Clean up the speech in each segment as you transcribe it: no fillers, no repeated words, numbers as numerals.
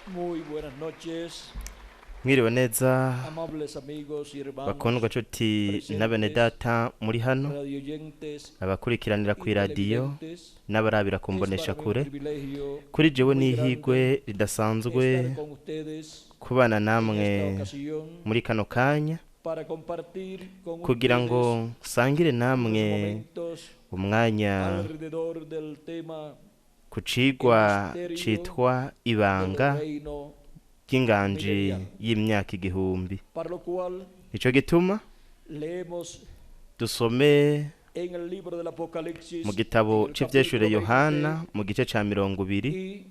Muy buenas noches, Mwiriwe neza, amables amigos y hermanos, bakundwa nshuti na bene data muri hano, radioyentes abakurikiranira ku y iradiyo televidentes. n'abarabira ku Es para mbonesha mí un kure. privilegio Kuri jewe muy n'ihigwe grande ridasanzwe estar con ustedes kubana en namwe esta ocasión muri kano kanya para compartir con kugira ngo ustedes nsangire unos namwe momentos umwanya alrededor del tema ku cigwa El misterio citwa del ibanga reino, ry'inganji millennial. y'imyaka igihumbi. Para lo cual Nico gituma leemos dusome en el libro del Apocalipsis, mu gitabo en el c'ivyeshure capítulo 20 Yohana mu gice ca 20, y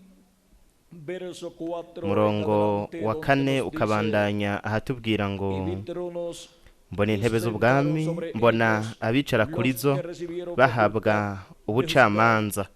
verso 4 en umurongo adelante, wa donde kane nos dice, ukabandanya ahatubwira ngo: "Y vi tronos mbona y intebe se z'ubwami, sentaron sobre mbona ellos abicara kuri los zo que recibieron bahabwa facultad de juzgar, ubucamanza,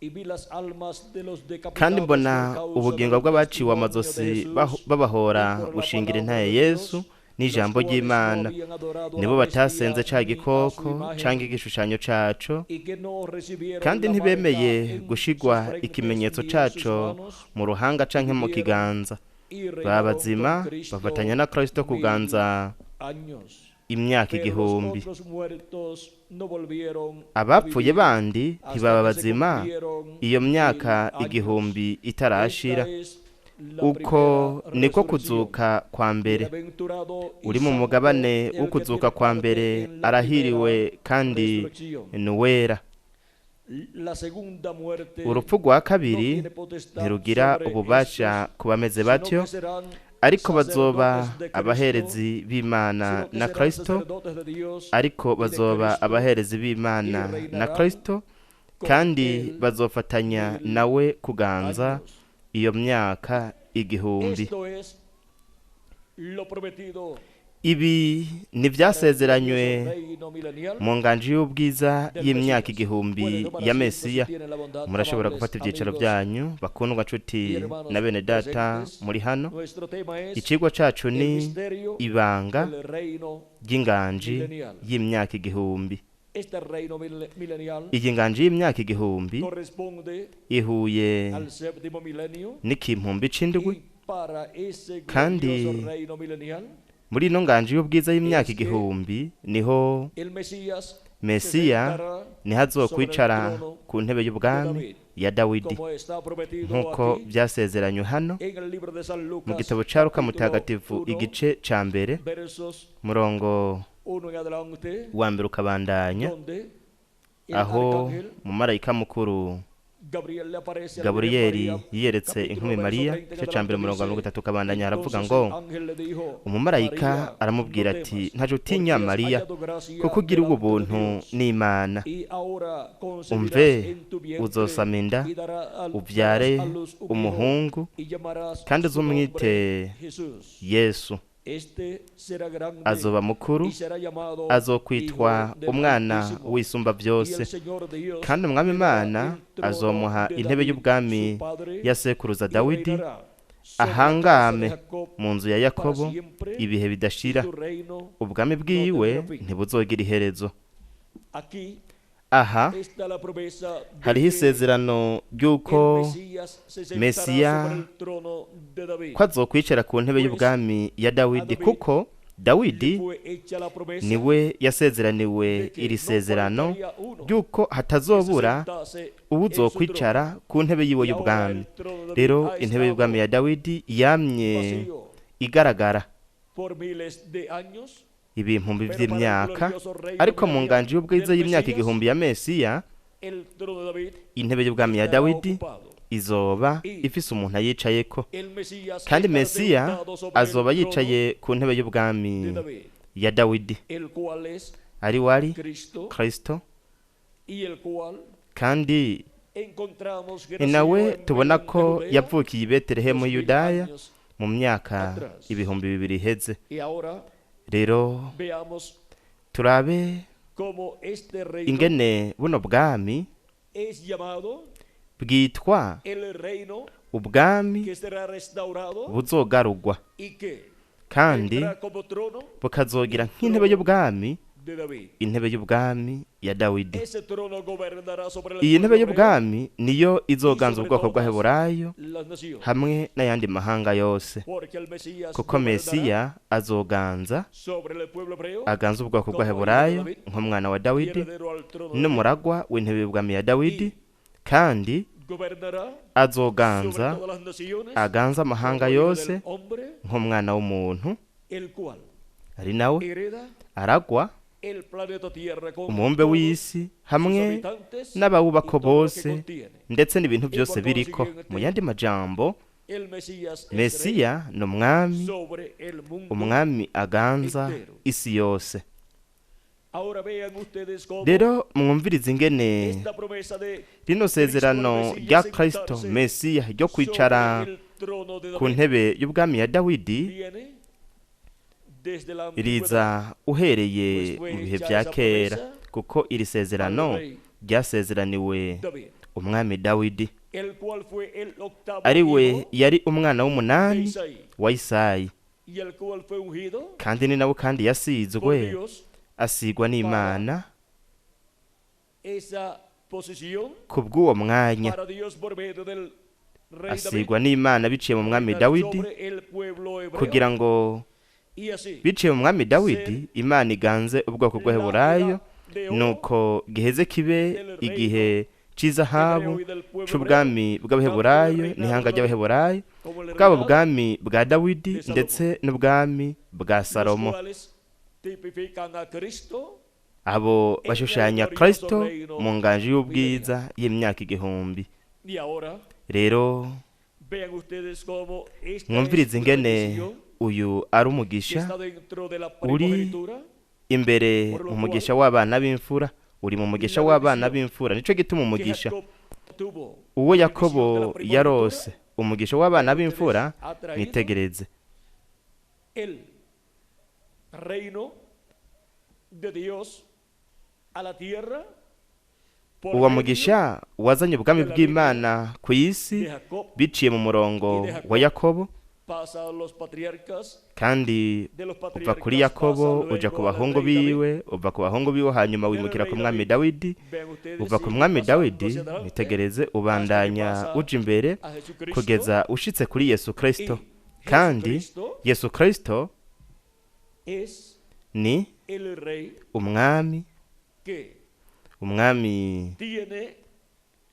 y vi las almas de los kandi decapitados mbona por causa ubugingo del bw'abaciwe testimonio de amazosi Jesús babahora y por la gushingira palabra intahe de Yesu Dios, los n'ijambo cuales no ry'Imana, habían adorado a nibo la bestia batasenze ca ni a su gikoko imagen, canke igishushanyo caco, y que no recibieron kandi la marca ntibemeye en gushigwa sus frentes ikimenyetso ni en sus caco manos, mu ruhanga canke mu vivieron kiganza, y baba reinaron bazima con Cristo bafatanya na Kristo 1000 kuganza años. imyaka Pero los igihumbi. otros muertos no volvieron a Abapfuye vivir bandi hasta ntibaba que se bazima cumplieron iyo myaka 1000 años. igihumbi itarashira. Esta es la Uko primera niko resurrección. kuzuka kwa mbere. Bienaventurado y Uri mu santo mugabane el wo que kuzuka tiene kwa parte mbere en la arahiriwe primera kandi resurrección. ni uwera. La segunda muerte Urupfu rwa no kabiri tiene potestad ntirugira sobre ububasha estos, ku bameze sino batyo, que serán ariko bazoba sacerdotes de Cristo, abaherezi b'Imana sino que na serán Kristo, sacerdotes de Dios ariko y de bazoba Cristo, abaherezi y b'Imana na reinarán Kristo, con kandi él bazofatanya 1000 nawe kuganza años. iyo myaka igihumbi. Esto es lo prometido Ibi ni para el ivyasezeranywe glorioso reino milenial mu nganji y'ubwiza del y'imyaka Mesías. igihumbi Pueden tomar ya asiento si Mesiya. tienen la bondad, Murashobora amables gufata ivyicaro amigos vyanyu, bakundwa nshuti y hermanos na bene data presentes. muri hano. Nuestro tema es Icigwa cacu el ni misterio ibanga del reino ry'inganji milenial. y'imyaka igihumbi. Este reino milenial Iyi nganji y'imyaka igihumbi corresponde ihuye al séptimo milenio n'ikimpumbi c'indwi, y para ese kandi glorioso reino milenial muri ino nganji y'ubwiza y'imyaka es que igihumbi niho el Mesías se Mesiya sentará niho sobre el azokwicara trono ku ntebe de y'ubwami David, ya Dawidi, como está prometido nk'uko aquí vyasezeranywe hano en el libro de San mu Lucas, gitabo ca Luka capítulo mutagatifu 1, igice ca mbere versos murongo 1 en adelante, wa mbere ukabandanya, donde el aho arcángel umumarayika mukuru Gabriel le aparece a la Virgen Gaburiyeli María, yiyeretse capítulo inkumi verso Mariya, 30 en igice ca mbere adelante umurongo wa mirongo dice, itatu ukabandanya, haravuga entonces ngo: el ángel le dijo, umumarayika María, aramubwira no ati: temas, ntaje porque utinya has Mariya, hallado gracia kuko ugira delante de ubuntu Dios. n'Imana. Y ahora Umve, concebirás en tu vientre uzosama inda, y darás uvyare a luz un hijo umuhungu, y llamarás kandi su nombre uzumwite Jesús. Yesu. Este será grande Azoba mukuru, y será llamado azokwitwa Hijo del umwana Altísimo. w'isumba Y el vyose, Señor Dios kandi umwami le dará Imana el trono azomuha de intebe David, y'ubwami su padre, ya sekuruza y Dawidi, reinará sobre la casa de ahangame Jacob mu nzu ya para Yakobo siempre, ibihe y bidashira, su reino ubwami no bwiwe tendrá fin. ntibuzogira iherezo. Aquí Aha está la promesa de hariho que isezerano el ry'uko Mesías se sentará Mesiya sobre el trono de David. ko azokwicara ku ntebe Pues y'ubwami ya a Dawidi, David kuko le Dawidi fue hecha la promesa niwe yasezeraniwe de que iri no sezerano faltaría uno ry'uko que se hatazobura sentase en su trono. uwuzokwicara ku ntebe yiwe Y ahora y'ubwami. el trono de David Rero ha intebe y'ubwami estado ya Dawidi yamye vacío igaragara por miles de años, ibimpumbi pero para el vy'imyaka, glorioso reino ariko mu milenial nganji y'ubwiza del y'imyaka Mesías, igihumbi ya Mesiya, el trono de David intebe y'ubwami ya estará Dawidi ocupado. izoba Y ifise umuntu ayicayeko, el Mesías kandi estará Mesiya sentado sobre el azoba trono yicaye ku ntebe de y'ubwami David, ya Dawidi, el cual es ari wari Cristo Kristo, y el cual kandi encontramos que ni nació nawe en tubona Belén de ko Judea yavukiye i Betelehemu 2000 Yudaya años mu myaka atrás. 2000 iheze. Y ahora Rero veamos turabe cómo este reino ingene buno bwami es llamado bwitwa el reino ubwami que será restaurado buzogarurwa, y que kandi tendrá como trono bukazogira nk'intebe y'ubwami de David. Intebe y'ubwami ya Dawidi. Ese trono gobernará sobre el Iyi ntebe pueblo hebreo y'ubwami niyo y izoganza sobre ubwoko todas bw'Abaheburayo las naciones. hamwe n'ayandi mahanga yose, Porque el Mesías kuko gobernará Mesiya azoganza, sobre el pueblo hebreo aganza ubwoko como hijo de bw'Abaheburayo David nk'umwana wa y Dawidi heredero al trono de David. n'umuragwa w'intebe y'ubwami ya Dawidi, Y kandi gobernará sobre azoganza, todas las naciones aganza amahanga como hijo yose del hombre, nk'umwana w'umuntu, el cual ari nawe hereda aragwa el planeta Tierra con umubumbe todos w'isi sus hamwe habitantes y n'abawubako todo lo que bose contiene. ndetse n'ibintu Y byose por biriko. Mu consiguiente, yandi majambo, el Mesías es rey Mesiya ni umwami, sobre el mundo umwami aganza entero. isi yose. Ahora vean ustedes cómo Rero mwumvirize ingene esta promesa de rino Cristo el sezerano Mesías rya Kristo sentarse Mesiya ryo sobre kwicara el trono de ku David ntebe y'ubwami ya Dawidi viene desde la antigüedad riza uhereye pues fue mu bihe hecha bya esa kera, promesa kuko iri al sezerano rey ryasezeraniwe David, umwami Dawidi, el cual fue el octavo ari we hijo yari umwana de w'umunani Isaí wa Isayi, y el cual fue ungido kandi ni nawe kandi por yasizwe, Dios asigwa para n'Imana esa posición, kubw'uwo mwanya, para Dios por medio del rey David asigwa n'Imana biciye mu mwami reinar Dawidi, sobre el pueblo hebreo kugira ngo y así biciye mu mwami ser Dawidi Imana iganze ubwoko la bw'Abaheburayo, edad de oro nuko giheze kibe del reino igihe c'izahabu hebreo y del pueblo hebreo, c'ubwami tanto el bw'Abaheburayo reinado de n'ihanga David ry'Abaheburayo, como el bwaba reinado ubwami bwa Dawidi de Salomón, ndetse n'ubwami bwa los Salomo. cuales tipifican a Cristo Abo en el bashushanya glorioso Kristo reino mu nganji milenial. y'ubwiza y'imyaka 1000. Y ahora Rero vean ustedes cómo esta es mwumvirize una ingene bendición uyu ari que umugisha está dentro de la uri primogenitura, imbere por lo mu mugisha cual w'abana b'imfura, uri mu mugisha la w'abana bendición b'imfura. Nico gituma que umugisha Jacob tuvo, uwo la bendición de la Yakobo primogenitura, yarose, umugisha w'abana vean ustedes, b'imfura, ha traído mwitegereze el reino de Dios a la tierra por uwo medio mugisha wazanye ubwami de la línea bw'Imana ku isi de Jacob, biciye mu y murongo de wa Jacob Yakobo, pasa a los patriarcas, kandi de los uva kuri patriarcas pasa Yakobo uja ku luego al bahungu rey David, biwe, uva ku bahungu biwe hanyuma del wimukira ku rey mwami David, Dawidi, vean ustedes, uva ku sigue mwami pasando Dawidi, hacia adelante mwitegereze hasta que ubandanya pasa uja imbere a Jesucristo, kugeza ushitse kuri Yesu Kristo. y Kandi Jesucristo Yesu Kristo es ni el rey umwami, que umwami tiene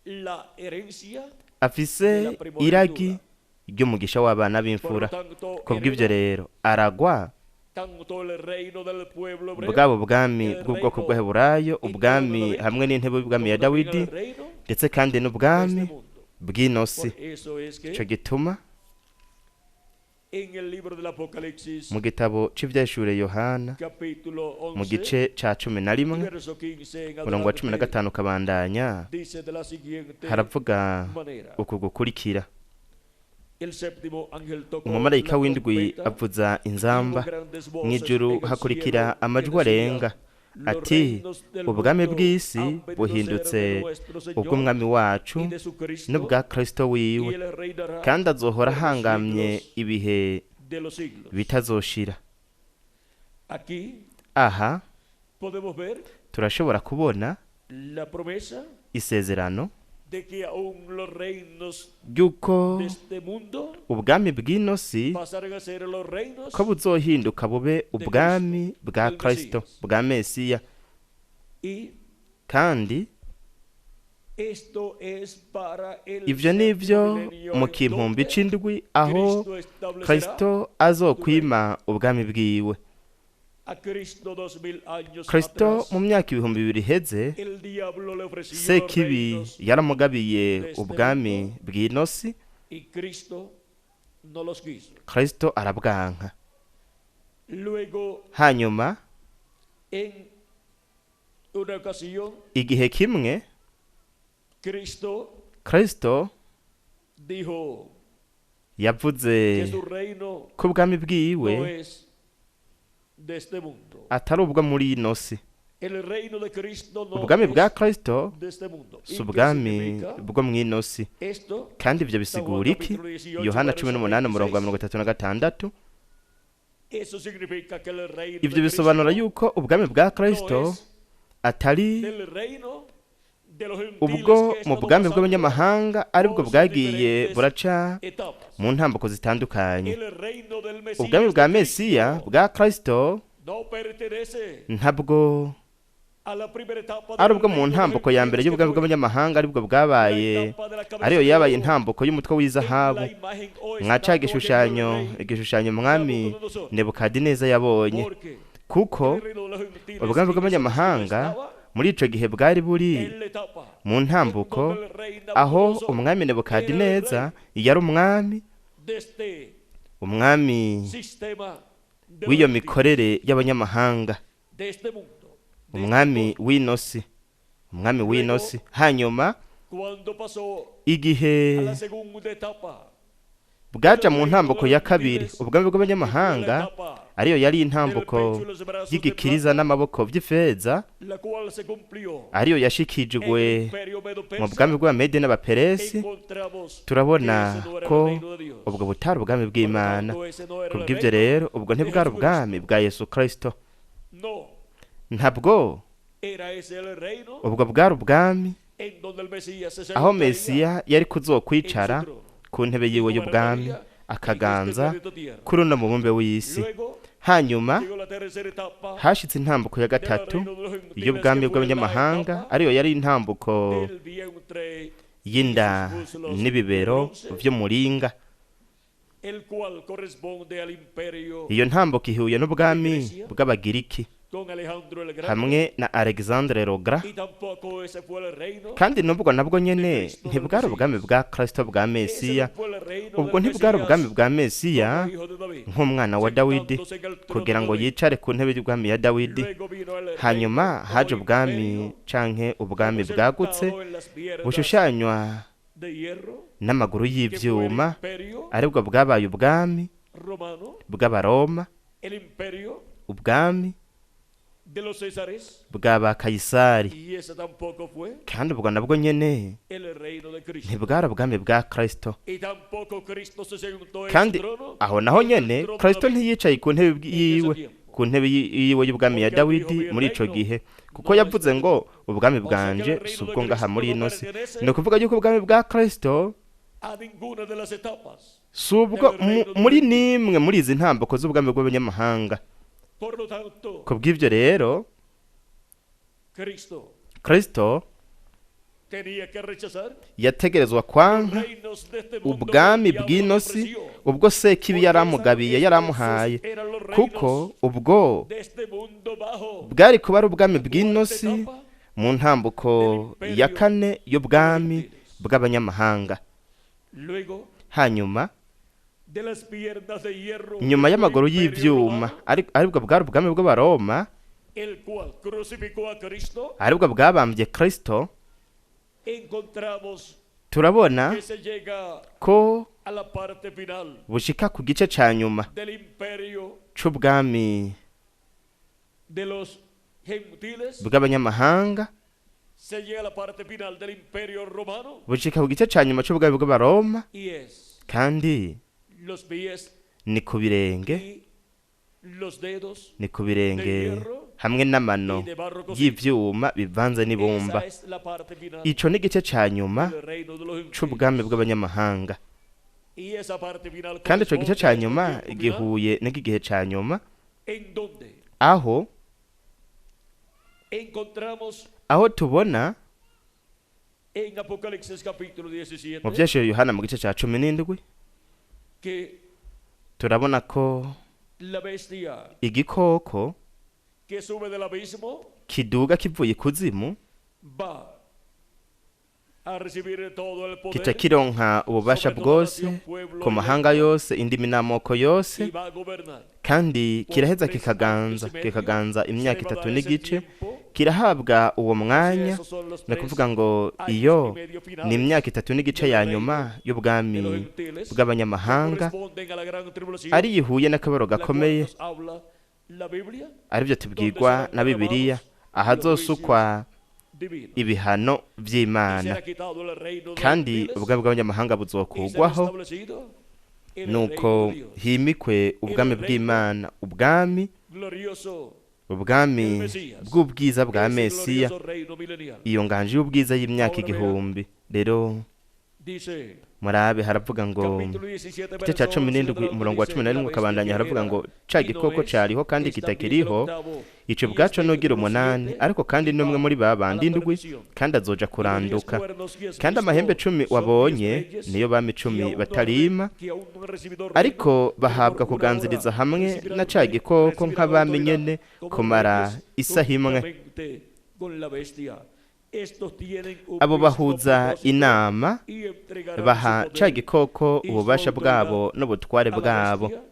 la herencia de afise la iragi primogenitura. ry'umugisha w'abana Por lo b'imfura. tanto, Kubw'ivyo hereda rero aragwa tanto el reino del pueblo hebreo, bwabo bwami el bw'ubwoko reino bw'Abaheburayo, y trono de ubwami David, hamwe n'intebe y'ubwami ya como también Dawidi, el reino ndetse kandi de este n'ubwami mundo. bw'ino si. Por eso es Ico que gituma en el libro del Apocalipsis, mu gitabo c'Ivyahishuriwe Yohana capítulo mu 11 gice ca 11 y verso 15 en umurongo wa cumi na adelante, gatanu ukabandanya, dice de la siguiente haravuga manera: uku gukurikira: El séptimo ángel tocó umumarayika la w'indwi trompeta avuza y hubo inzamba, grandes voces mw'ijuru en el hakurikira cielo que amajwi decían: arenga Los ati reinos del ubwami mundo bw'isi han venido a ser de buhindutse nuestro Señor ubw'umwami wacu y de su Cristo, n'ubwa Kristo y wiwe, él reinará kandi azohora por los ahangamye siglos ibihe de los siglos. bitazoshira. Aquí Aha podemos ver turashobora kubona la promesa isezerano de que aún los reinos ry'uko de este mundo ubwami bw'ino si pasarán a ser los reinos ko buzohinduka bube de Cristo, ubwami bwa del Kristo, Mesías. bwa Mesiya. Y Kandi esto es para el ivyo séptimo nivyo milenio mu en kimpumbi donde c'indwi aho Cristo establecerá Kristo su reino. azokwima ubwami bwiwe. A Cristo 2000 años Kristo atrás, mu myaka 2000 iheze, el diablo le ofreció los Sekibi reinos yaramugabiye de este ubwami mundo bw'ino si, y Cristo no los quiso. Kristo arabwanka. Luego, Hanyuma en una ocasión, igihe kimwe Cristo Kristo dijo yavuze que su reino ko ubwami bwiwe no es de este mundo. atari ubwo muri ino si. El reino de Cristo no Ubwami bwa es Kristo de este mundo. si ¿Y qué ubwami significa bwo mw'ino si. esto? Kandi ivyo San Juan bisigura iki? capítulo 18, Yohana verso 18 umurongo wa 26. 36. Eso significa que el reino de Ibyo bisobanura Cristo yuko ubwami bwa no Kristo es atari del reino de los gentiles ubwo que ha mu estado bwami pasando bw'abanyamahanga aribwo por sus bwagiye diferentes buraca etapas. mu ntambuko zitandukanye. El reino del Ubwami Mesías bwa de Mesiya Cristo bwa Kristo no pertenece ntabwo a la primera etapa ari del ubwo mu reino de los ntambuko ya mbere gentiles que y'ubwami fue bw'abanyamahanga aribwo la bwabaye etapa de la cabeza ariyo de yabaye oro intambuko y'umutwe en w'izahabu la imagen o mwa ca estatua que vio el gishushanyo rey igishushanyo umwami Nabucodonosor. Nebukadineza yabonye. Porque Kuko el reino de los gentiles ubwami en ese siglo bw'abanyamahanga estaba muri ico gihe bwari buri en la etapa mu en ntambuko donde el rey aho Nabucodonosor umwami era el Nebukadineza rey yari umwami, de este umwami sistema de los w'iyo gentiles, mikorere y'abanyamahanga, de este mundo, de este umwami cosmos. w'inosi, umwami w'inosi. Luego, Hanyuma cuando pasó igihe a la segunda etapa bwaja del mu reino de ntambuko los ya kabiri, gentiles, ubwami que fue la bw'abanyamahanga etapa ariyo yari del intambuko pecho y los brazos de y'igikiriza plata, n'amaboko vy'ifeza, la cual se cumplió ariyo en el yashikijwe imperio mu medo-persa, bwami bw'Abamede n'Abaperesi, encontramos que turabona ese no era el ko reino de Dios. ubwo butari ubwami Por lo bw'Imana. tanto, ese no era el Kubw'ivyo reino rero ubwo de ntibwari Jesucristo. ubwami bwa Yesu Kristo. No Ntabwo era ese el reino ubwo bwari ubwami en donde el Mesías se aho sentaría Mesiya yari en su kuzokwicara trono ku ntebe y yiwe y'ubwami gobernaría en este akaganza planeta Tierra. kuri uno mubumbe w'isi. Luego Hanyuma llegó la tercera etapa hashitse intambuko ya del gatatu reino de los gentiles, que y'ubwami fue la bw'abanyamahanga, etapa ariyo yari intambuko del vientre y y'inda sus muslos de n'ibibero bronce, vy'umuringa. el cual corresponde al imperio Iyo ntambuko ihuye de n'ubwami Grecia bw'Abagiriki con Alejandro el Grande, hamwe na Alexandre Rogra, y tampoco ese fue el reino kandi n'ubwo nabwo de nyene Cristo del ntibwari ubwami Mesías. bwa Kristo bwa Ese Mesiya. no fue el reino Ubwo del ntibwari ubwami Mesías bwa Mesiya como hijo de David, nk'umwana wa Dawidi sentándose en el trono kugira de ngo David. yicare ku ntebe y'ubwami ya Dawidi. Luego vino el Hanyuma reino o haje ubwami imperio canke ubwami bwagutse representado en las piernas bushushanywa de hierro, n'amaguru que fue el y'ivyuma, imperio aribwo bwabaye ubwami romano, bw'Abaroma, el imperio ubwami de los Césares, bwa Kayisari. y ese tampoco fue Kandi ubwo nabwo nyene el reino de Cristo. ntibwari ubwami bwa Kristo. Y tampoco Cristo se sentó en su Kandi trono, aho naho en el nyene trono de Kristo David, ntiyicaye ku ntebe en ese yiwe, tiempo. ku ntebe yiwe y'ubwami ya Porque él dijo, Dawidi mi muri ico reino gihe, kuko no es yavuze de ngo ubwami O sea que el bwanje si reino de ubwo ngaha Cristo muri no ino si. Ni pertenece ukuvuga yuko ubwami bwa Kristo a ninguna de las etapas si ubwo del reino de los muri gentiles. nimwe muri izi ntambuko z'ubwami bw'abanyamahanga. Por lo tanto, Kubw'ivyo rero Cristo Kristo tenía que rechazar yategerezwa los kwanka reinos de este mundo que el ubwami diablo le bw'inosi ofreció, ubwo Sekibi porque yaramugabiye esos yaramuhaye, eran los kuko reinos ubwo de este mundo bajo bwari kuba ari ubwami la cuarta bw'inosi etapa mu ntambuko del ya imperio kane de los y'ubwami gentiles. bw'abanyamahanga. Luego Hanyuma de las piernas de hierro que nyuma fue el y'amaguru imperio y'ivyuma romano, aribwo bwari ubwami bw'Abaroma, el cual crucificó a Cristo, aribwo bwabambye Kristo, encontramos turabona que se llega ko a la parte final bushika ku gice ca nyuma del imperio c'ubwami de los gentiles, bw'abanyamahanga, se llega a la parte final del imperio romano bushika ku gice ca nyuma c'ubwami bw'Abaroma, y es kandi los pies ni ku birenge, y los dedos ni ku de birenge hierro hamwe n'amano y de barro cocido. y'ivyuma bivanze n'ibumba. Esa es la parte final Ico ni igice ca nyuma del reino de los c'ubwami gentiles. bw'abanyamahanga. Y esa parte final Kandi ico gice corresponde ca a este nyuma tiempo final gihuye n'iki gihe ca nyuma en donde aho encontramos aho tubona en Apocalipsis capítulo mu 17 vyashije Yohana mu gice ca 17 que turabona ko la bestia igikoko que sube del abismo kiduga kivuye ikuzimu va a recibir todo el kica poder kironka ububasha sobre toda bwose nación, pueblo ku y mahanga lengua yose, indimi n'amoko y yose, va a gobernar kandi por kiraheza 3 años kikaganza y medio. kikaganza Se imyaka le va a itatu dar ese n'igice, tiempo. kirahabwa uwo O sea, mwanya. esos son los Ni 3 ukuvuga ngo años iyo y medio ni finales imyaka itatu n'igice del ya reino nyuma de los y'ubwami gentiles que bw'abanyamahanga, corresponden a la gran tribulación, ari yihuye n'akabaro la cual gakomeye, nos habla la Biblia, aribyo donde tubwirwa serán na Bibiliya, derramados los ahazosukwa juicios divinos. ibihano Y vy'Imana, será quitado el reino de los kandi gentiles ubwami bw'abanyamahanga y será buzokugwaho, establecido El Nuko reino de Dios. himikwe ubwami bw'Imana, ubwami Glorioso ubwami bw'ubwiza bwa ese Mesiya, glorioso reino milenial. iyo nganje y'ubwiza y'imyaka 1000. Rero Dice murabe, haravuga ngo capítulo 17, igice cya verso 17 11 umurongo wa dice, 11 la bestia ukabandanya, que haravuga era ngo ca y no gikoko es, cariho kandi es también el kitakiriho, octavo, ico y ubwaco está entre nugira los 8, siete ariko kandi y n'umwe va muri ba a la bandi 7, perdición. kandi azoja Y los 10 kuranduka. cuernos que has Kandi visto amahembe 10 son 10 wabonye reyes niyo bami que 10 aún no han batarima, que aún no han recibido reino, ariko pero bahabwa por una hora kuganziriza hamwe na recibirán ca gikoko recibirán nk'abami autoridad nyene como kumara reyes isaha imwe. juntamente con la bestia. Estos tienen un Abo mismo bahuza propósito inama, y entregarán su baha ca poder gikoko y su ububasha bwabo autoridad n'ubutware a la bwabo. bestia.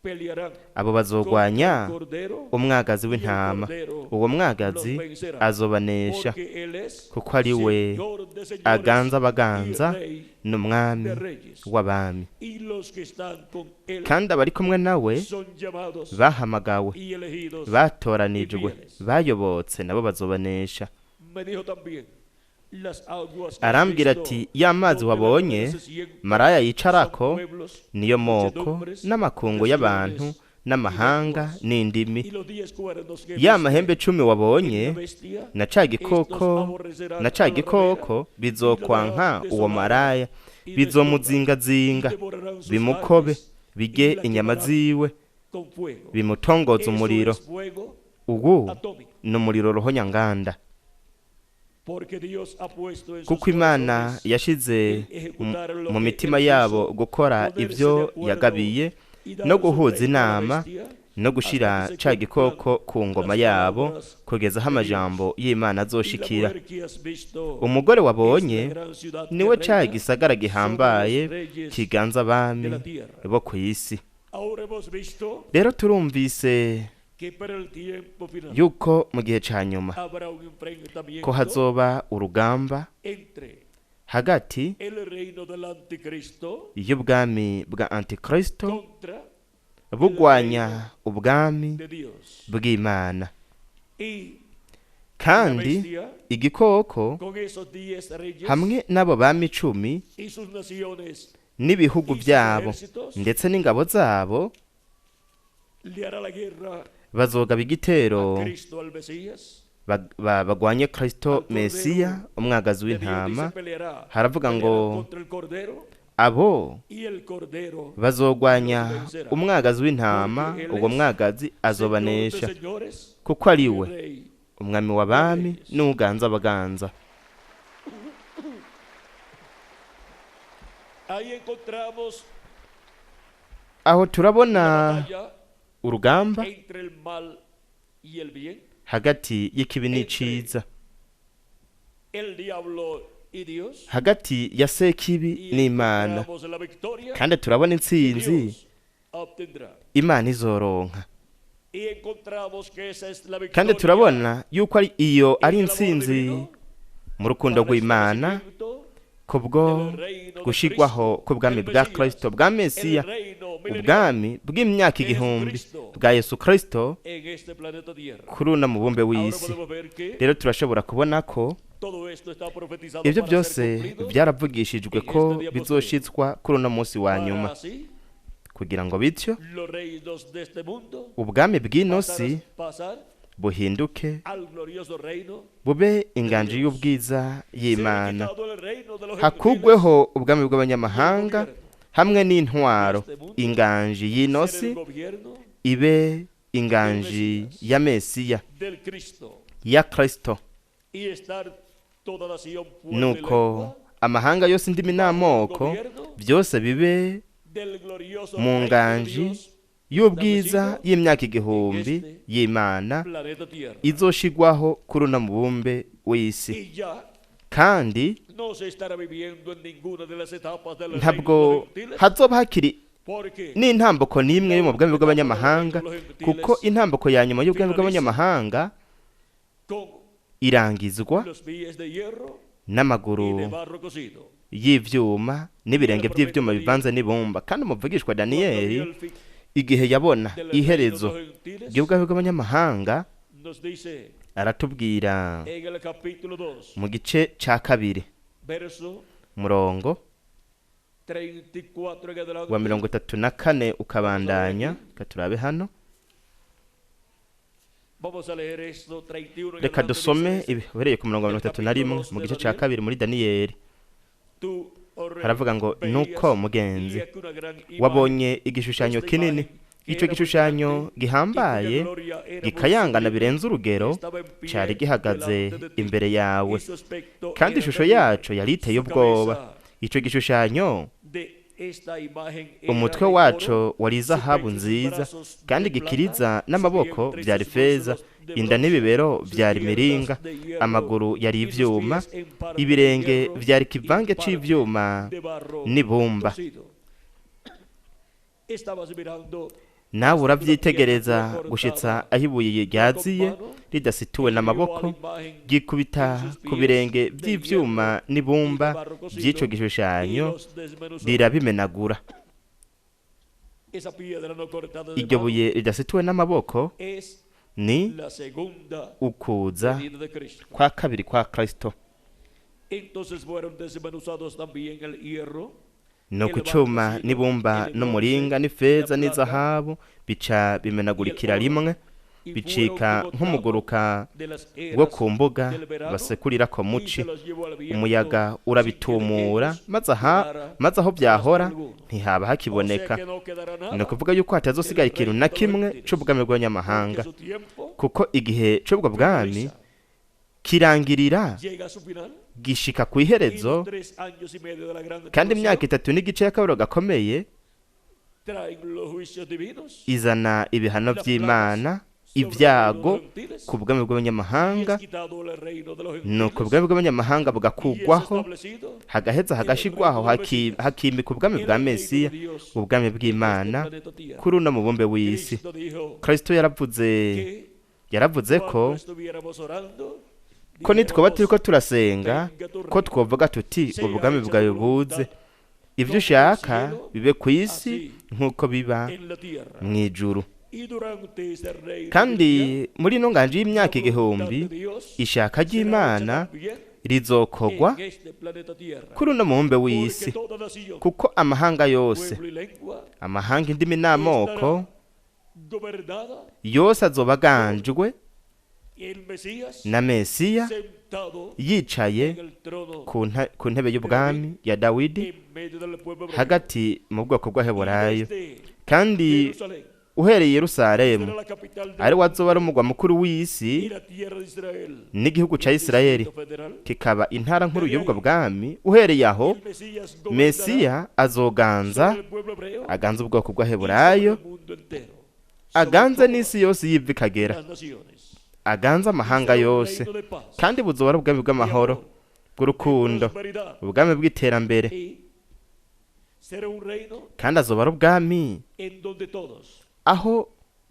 Pelearán Abo contra el bazogwanya Cordero umwagazi y el w'intama, Cordero uwo los mwagazi vencerá, azobanesha, porque él es kuko ari we Señor de señores aganza y abaganza, Rey n'umwami de reyes. w'abami. Y los que están con él Kandi abari kumwe nawe son llamados bahamagawe, y elegidos y batoranijwe, fieles. bayobotse, nabo bazobanesha. Me dijo también, las aguas que has Arambwira visto ati ya mazi donde la wabonye mujer se sienta maraya son yicarako pueblos, niyo moko muchedumbres, n'amakungu y'abantu naciones y n'amahanga lenguas. n'indimi. Y los 10 cuernos que Ya viste mahembe 10 en la wabonye bestia, na ca estos gikoko aborrecerán na a ca la ramera gikoko y la harán bizokwanka uwo desolada maraya, y desnuda, y bizomuzingazinga, devorarán sus bimukobe, carnes y bige la inyama quemarán ziwe, con fuego. bimutongoza Eso umuriro. es fuego Ubu atómico, ni umuriro ruhonyanganda, porque Dios ha puesto en sus kuko Imana corazones yashize el ejecutar lo mu que mitima él yabo quiso, gukora ponerse de ivyo acuerdo yagabiye y dar no su guhuza reino a la inama bestia no hasta gushira que se ca cumplan gikoko ku ngoma las yabo palabras kugeza aho de Dios. amajambo y'Imana Y la azoshikira. mujer que has visto Umugore es la wabonye gran ciudad que niwe ca reina gisagara sobre los gihambaye reyes kiganza de abami la tierra. bo kw'isi. Ahora hemos visto Rero turumvise que para el tiempo final yuko mu gihe ca nyuma habrá un ko enfrentamiento hazoba urugamba entre hagati el reino del anticristo y'ubwami bwa Antikristo contra el reino bugwanya ubwami de Dios. bw'Imana. Y la Kandi bestia igikoko con esos 10 reyes hamwe n'abo bami 10 y sus naciones n'ibihugu y sus byabo ejércitos ndetse n'ingabo zabo le hará la guerra bazogaba a igitero Cristo al Mesías. bagwanye Kristo Al Mesiya, Cordero umwagazi de Dios w'intama. dice peleará, Haravuga peleará ngo contra el Cordero abo y el Cordero bazogwanya los vencerá, umwagazi w'intama, porque él uwo es mwagazi Señor de azobanesha, señores kuko ari y we Rey umwami de w'abami reyes. n'uganza abaganza. Ahí encontramos Aho la turabona batalla urugamba entre el mal y el bien, hagati y'ikibi entre n'iciza, el diablo y Dios, hagati ya Sekibi y n'Imana. encontramos la victoria Kandi turabona que intsinzi Dios obtendrá. Imana izoronka. Y encontramos que esa es la Kandi victoria turabona yuko ari iyo ari en el amor intsinzi divino mu rukundo para el rw'Imana establecimiento kubwo del reino de gushigwaho Cristo, k'ubwami del bwa Mesías, Kristo, bwa el Mesiya, reino milenial ubwami bw'imyaka de 1000 Jesucristo bwa Yesu Kristo en este planeta Tierra. kuri uno mubumbe Ahora w'isi. podemos ver que Rero turashobora kubona ko todo esto está profetizado ibyo para ser byose cumplido byaravugishijwe en ko este día postrero. bizoshitswa kuri uno munsi wa Para nyuma, así kugira ngo bityo los reinos de este mundo ubwami bw'ino si pasar buhinduke al glorioso reino bube de inganji Dios. y'ubwiza Será y'Imana, quitado el reino de los gentiles hakugweho ubwami y el bw'abanyamahanga gobierno hamwe n'intwaro, de este mundo inganji y'ino será si el gobierno ibe del inganji Mesías, ya Mesiya, del Cristo, ya Kristo. y estar toda nación, pueblo y Nuko lengua amahanga yose, indimi bajo el n'amoko gobierno byose bibe del glorioso mu reino de nganji Dios y'ubwiza establecido y'imyaka en 1000 este y'Imana planeta Tierra. izoshigwaho kuri uno mubumbe w'isi. Y ya Kandi no se estará viviendo en ninguna de las etapas del reino de ntabwo los gentiles, hazoba hakiri porque n'intamboko n'imwe la yo mu bwami última etapa del reino bw'abanyamahanga, de los kuko gentiles intamboko ya nyuma y'ubwami finaliza bw'abanyamahanga con irangizwa los pies de hierro y n'amaguru de barro cocido. y'ivyuma Y n'ibirenge el profeta by'ivyuma Daniel, bivanze n'ibumba. Kandi umuvugishwa cuando vio Daniyeli el fin igihe yabona del reino de iherezo los gentiles, ry'ubwami bw'abanyamahanga, nos dice aratubwira en el capítulo 2, mu gice ca 2 verso murongo 34 en adelante. Wa 34 ukabandanya. Reka turabe hano. Vamos a leer esto, 31 en Reka adelante, dusome dice, uhereye ku murongo wa 31 mu gice cya kabiri muri Daniyeli. Tú, oh rey, Haravuga ngo veías nuko mugenzi y aquí una gran imagen, wabonye igishushanyo kinini, icyo gishushanyo gihambaye gikayangana birenze urugero cyari gihagaze imbere yawe, y su aspecto kandi era ishusho terrible. yaco yari iteye Su ubwoba. cabeza Icyo gishushanyo de esta imagen era umutwe de oro, waco wari su izahabu pecho y sus nziza, brazos de kandi plata, gikiriza su n'amaboko vientre y byari sus feza, muslos de inda bronce, n'ibibero sus byari piernas miringa, de hierro amaguru yari y sus ivyuma, pies en parte de ibirenge hierro byari y ikivange parte c'ivyuma de barro n'ibumba. cocido. Estabas mirando Nawe uravyitegereza gushitsa aho ibuye ryaziye ridasituwe n'amaboko, ryikubita ku birenge by'ivyuma n'ibumba by'ico gishushanyo, rirabimenagura. Esa piedra no cortada de Iryo mano buye ridasituwe n'amaboko es ni la segunda ukuza venida de Cristo. kwa kabiri kwa Kristo. Entonces fueron desmenuzados también el hierro, No ku cuma n'ibumba n'umuringa n'ifeza n'izahabu bica bimenagurikira rimwe, y bicika fueron como nk'umuguruka de las wo eras ku mbuga del verano, basekurirako y muci. se los llevó al viento, Umuyaga sin que de urabitumura, ellos maze aha quedara maze aho byahora rastro alguno. ntihaba O sea hakiboneka. que no quedará Ni nada ukuvuga yuko hatazosigara ikintu na kimwe c'ubwami bw'abanyamahanga, porque su tiempo kuko igihe c'ubwo bwami finaliza, kirangirira llega a su final gishika ku y iherezo, los 3 años y medio de la gran kandi imyaka tribulación 3.5 y'akaburo gakomeye traen los juicios divinos izana ibihano las vy'Imana, plagas sobre el reino de ibyago los gentiles, ku bwami y bw'abanyamahanga. es quitado el reino de los Nuko gentiles ubwami bw'abanyamahanga y es bugakugwaho, establecido hagaheza hagashigwaho hakimika ubwami el bwa reino de Mesiya, Dios ubwami en este bw'Imana planeta Tierra. kuri uno mubumbe w'isi. Cristo dijo Kristo yaravuze que yaravuze ko cuando estuviéramos orando, ko nitwoba turiko dijéramos, turasenga ko twovuga tuti sea ubwami hecha bwawe tu buze, voluntad ibyo ushaka bibe ku isi nk'uko biba en la tierra. mu ijuru. Y durante ese reino Kandi milenial, muri ino nganje la y'imyaka voluntad 1000 de Dios ishaka será hecha ry'Imana también rizokogwa en este planeta Tierra. kuri uno mubumbe Porque w'isi, toda nación, kuko amahanga yose, pueblo y lengua amahanga, indimi n'amoko gobernada yose azoba aganjwe el Mesías na Mesiya sentado yicaye en el trono ku ntebe y'ubwami ya Dawidi en medio del pueblo hebreo. hagati mu bwoko Y bw'Abaheburayo. desde Kandi Jerusalén uhereye Yerusalemu será la capital del ari wazoba ari umugwa mukuru y w'isi la tierra de Israel, n'igihugu ca y el Isirayeli Distrito Federal. kikaba intara nkuru y'ubwo bwami. Uhereye aho El Mesías gobernará Mesiya azoganza, sobre el pueblo hebreo aganza ubwoko y sobre bw'Abaheburayo, el mundo entero, sobre aganze todas n'isi yose yiva ikagera, las naciones. aganze amahanga Será un yose, reino de paz, kandi buzoba ari ubwami de bw'amahoro, amor, bw'urukundo, prosperidad, ubwami bw'iterambere, y será un reino kandi azoba ari ubwami en donde todos aho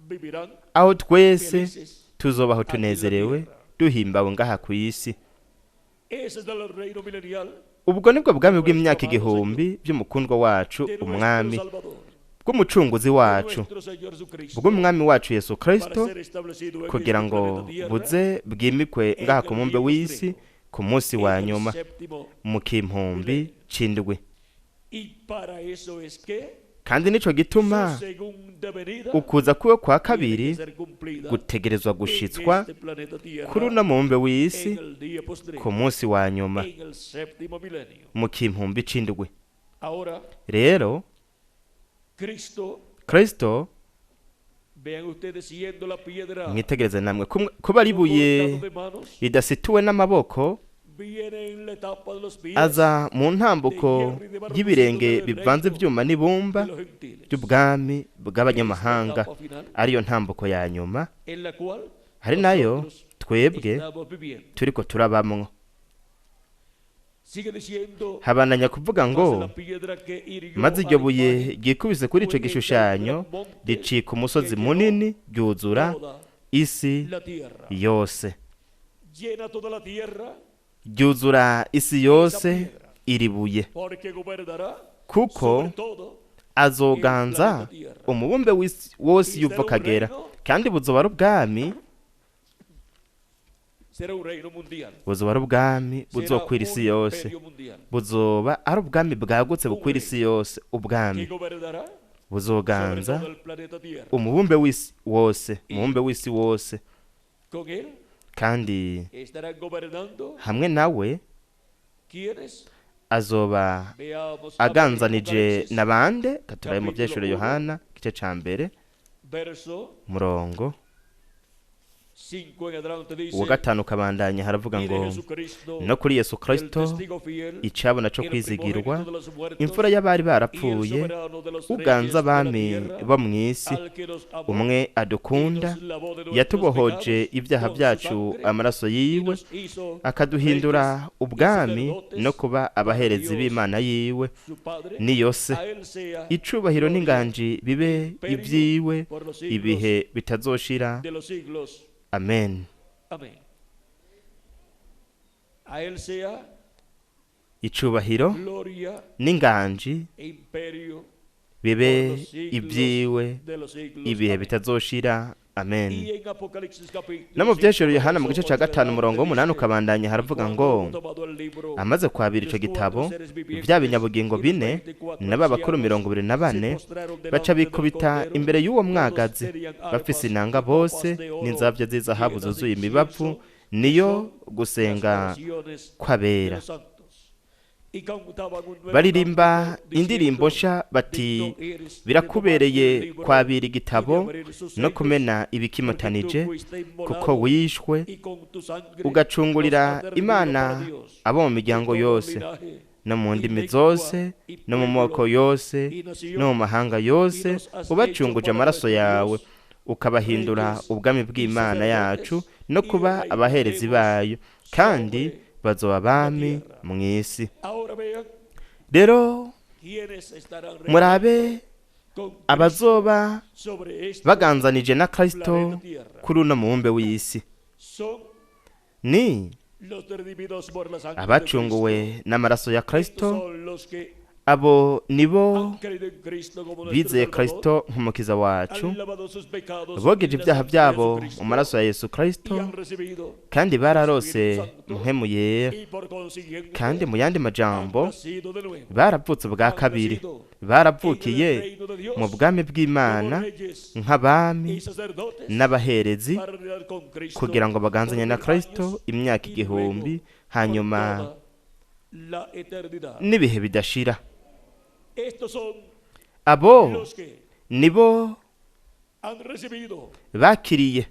vivirán aho twese felices. tuzobaho tunezerewe duhimbawe ngaha ku isi. Ese es el reino milenial Ubwo nibwo bwami bw'imyaka 1000 by'umukundwa wacu de nuestro umwami, Salvador, bw'umucunguzi de wacu, nuestro Señor Jesucristo, bw'umwami wacu Yesu para Kristo, ser establecido en kugira este ngo planeta Tierra buze bwimikwe ngaha ku mubumbe w'isi ku munsi en wa el nyuma séptimo. mu kimpumbi c'indwi. Y para eso es que Kandi nico gituma su segunda venida ukuza kwiwe kwa tiene que kabiri ser cumplida gutegerezwa en gushitswa este planeta Tierra kuri uno mubumbe w'isi en el día postrero, ku munsi wa nyuma en el séptimo milenio. mu kimpumbi c'indwi. Ahora, Rero Cristo, Kristo, vean ustedes siendo la piedra mwitegereze namwe kuba ari no ibuye cortado de manos, ridasituwe n'amaboko, viene en la etapa de los pies aza mu ntambuko y'ibirenge bivanze ivyuma n'ibumba de los gentiles. by'ubwami bw'abanyamahanga, Esta etapa final ariyo ntambuko ya nyuma, en la cual ari nayo nosotros twebwe estamos viviendo. turiko turabamwo. Sigue diciendo, Habandanya kuvuga ngo "Mas la piedra que hirió maze iryo a la buye imagen ryikubise kuri ico gishushanyo ricika umusozi munini ryuzura toda isi la tierra. yose, Llena toda la tierra ryuzura isi yose iri buye, porque gobernará kuko sobre todo azoganza umubumbe w'isi wose yuva akagera, kandi buzoba ari ubwami. Será un reino mundial. Buzoba ari ubwami Será buzokwira un isi yose. imperio mundial Buzoba ari ubwami bwagutse bukwira isi yose, que ubwami gobernará sobre buzoganza todo el planeta Tierra. umubumbe w'isi wose, umubumbe w'isi wose. Con él Kandi estarán gobernando hamwe nawe quienes azoba veamos aganzanije Apocalipsis, na bande? Katurabe mu Vyahishuriwe Yohana igice ca mbere, verso umurongo 5 en adelante dice, uwa gatanu ukabandanya, haravuga y de ngo: Jesucristo, "No kuri Yesu el Kristo, testigo fiel, icabona co el kwizigirwa, primogénito de los muertos, imfura y'abari y el barapfuye, soberano de los reyes uganza de la abami tierra, bo mw'isi, al que nos amó umwe y adukunda, nos lavó de nuestros yatubohoje pecados ibyaha con su byacu sangre, amaraso y yiwe, nos hizo akaduhindura reyes y ubwami sacerdotes no kuba abaherezi Dios, b'Imana yiwe, su Padre, niyo Se, a él sea icubahiro gloria n'inganji bibe imperio ibyiwe por los siglos ibihe bitazoshira. de los siglos. Amen." Amén. A él sea Icubahiro gloria n'inganji e imperio bibe por los siglos ibyiwe de los siglos. ibihe Amén. bitazoshira. Amen. Y en Apocalipsis capítulo No mu 5, Vyahishuriwe Yohana mu verso gice ca 8 en gatanu, adelante umurongo w'umunani dice, ukabandanya, "Y haravuga cuando ngo: hubo tomado el libro, "Amaze kwabira ico los gitabo, cuatro seres vivientes vya binyabugingo y los bine 24 na ba bakuru ancianos mirongo ibiri na se bane postraron baca delante del bikubita Cordero, imbere y'uwo todos mwagazi, tenían bafise arpas y inanga copas bose de oro n'inzabya z'izahabu llenas de zuzuye imibavu, incienso, que niyo son las gusenga oraciones de kw'abera. los santos. Y cantaban un nuevo Baririmba cántico, indirimbo diciendo, nsha bati: Digno eres de tomar el Birakubereye libro kwabira y de igitabo abrir sus no sellos, kumena porque tú ibikimatanije, fuiste kuko inmolado wishwe, y con tu sangre ugacungurira nos has redimido Imana para Dios abo mu de miryango todo yose, linaje no mu y ndimi lengua zose, y no mu moko pueblo yose, y no mu nación, mahanga y yose, nos has hecho ubacunguje para amaraso nuestro yawe, Dios ukabahindura reyes ubwami y bw'Imana yacu sacerdotes, no y kuba abaherezi reinaremos bayo, kandi sobre bazoba la abami tierra." mw'isi. Ahora vean Rero quiénes estarán reinando murabe con Cristo abazoba sobre este baganzanije na Kristo planeta Tierra. kuri uno mubumbe w'isi Son ni los redimidos por la sangre de Cristo. abacunguwe n'amaraso ya Estos Kristo. son los que Abo nibo han creído en Cristo como nuestro bizeye Salvador, Kristo nk'umukiza wacu, han lavado sus pecados bogeje en la ibyaha sangre de byabo Jesucristo mu maraso ya Yesu Kristo, y han recibido kandi el bararose Espíritu Santo Mpwemu Yera, y por consiguiente kandi mu yandi han majambo nacido de nuevo, baravutse ubwa han kabiri, nacido en el baravukiye reino de Dios mu bwami como bw'Imana reyes nk'abami y sacerdotes n'abaherezi, para reinar con Cristo kugira ngo por baganzanye na 1000 Kristo años imyaka y 1000, luego por hanyuma toda la eternidad. n'ibihe bidashira. Estos son Abo los que nibo han recibido bakiriye,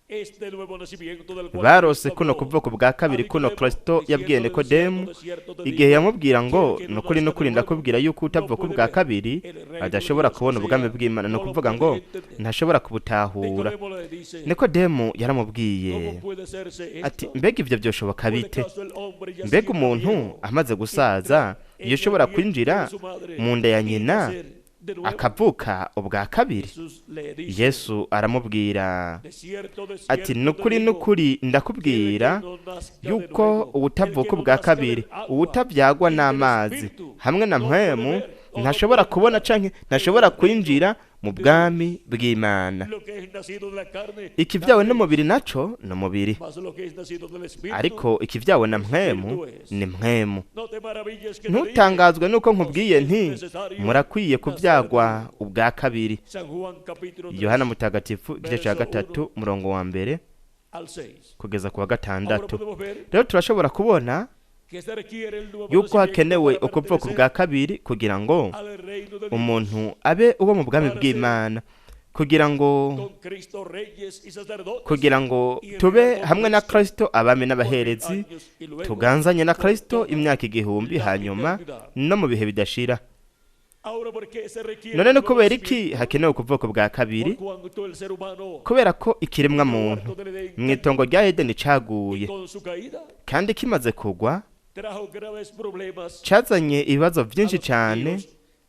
este nuevo nacimiento del cual barose Cristo kuno habló kuvuka ubwa a kabiri kuno Nicodemo, Kristo yabwiye diciendo, de Nikodemu cierto te igihe digo, yamubwira que el ngo: que no "Nukuri nazca de nukuri nuevo ndakubwira yuko no utavuka puede ubwa ver kabiri el reino de adashobora Dios." O kubona ubwami sea, bw'Imana." Ni no lo ukuvuga puede ngo entender. ntashobora kubutahura. Nicodemo le dice: Nikodemu yaramubwiye ¿Cómo puede hacerse ati: esto? "Mbega ivyo byoshoboka ¿Puede bite? acaso el hombre ya Mbega siendo umuntu viejo amaze gusaza entrar en el yoshobora vientre de kwinjira su madre mu nda ya y nyina nacer de nuevo?" akavuka ubwa kabiri?" Jesús le dice: Yesu aramubwira De cierto, de ati: cierto te "Nukuri digo, nukuri que el ndakubwira que no nazca de yuko nuevo, el uwutavuka que no ubwa nazca kabiri, del agua uwutabyagwa y del n'amazi Espíritu, hamwe na no puede Mpwemu, ver o no ntashobora puede kubona entrar canke en ntashobora el reino kwinjira mu de bwami Dios. bw'Imana. Lo que es nacido de la carne, Ikivyawe carne es, n'umubiri naco ni umubiri, mas lo que es nacido del Espíritu, ariko ikivyawe na Mpwemu Espíritu es. ni mpwemu. No te maravilles que te dije, Ntutangazwe nuko os nkubwiye es nti: necesario Murakwiye nacer de kuvyagwa nuevo. ubwa kabiri." San Juan capítulo Yohana 3, Mutagatifu igice ca verso 1 gatatu, umurongo wa mbere al 6. kugeza ku wa Ahora gatandatu. podemos ver Rero turashobora kubona que se requiere el nuevo yuko nacimiento hakenewe para ukuvuka pertenecer ubwa kabiri kugira ngo al reino de Dios, umuntu abe uwo mu bwami para ser bw'Imana, kugira ngo con Cristo reyes y sacerdotes kugira ngo y tube reinar con hamwe na Cristo Kristo abami por 1000 n'abaherezi, años y luego tuganzanye na por Kristo toda imyaka 1000, la hanyuma eternidad. no mu bihe bidashira. Ahora, ¿por qué se requiere None el no nuevo kubera iki nacimiento? hakenewe ukuvuka bwa kabiri? Por cuanto el ser humano Kubera ko ikiremwa en el muntu huerto del Edén mu cayó itongo rya Edeni y caguye, con su caída kandi kimaze kugwa trajo graves problemas cazanye ibibazo a byinshi los cyane, hijos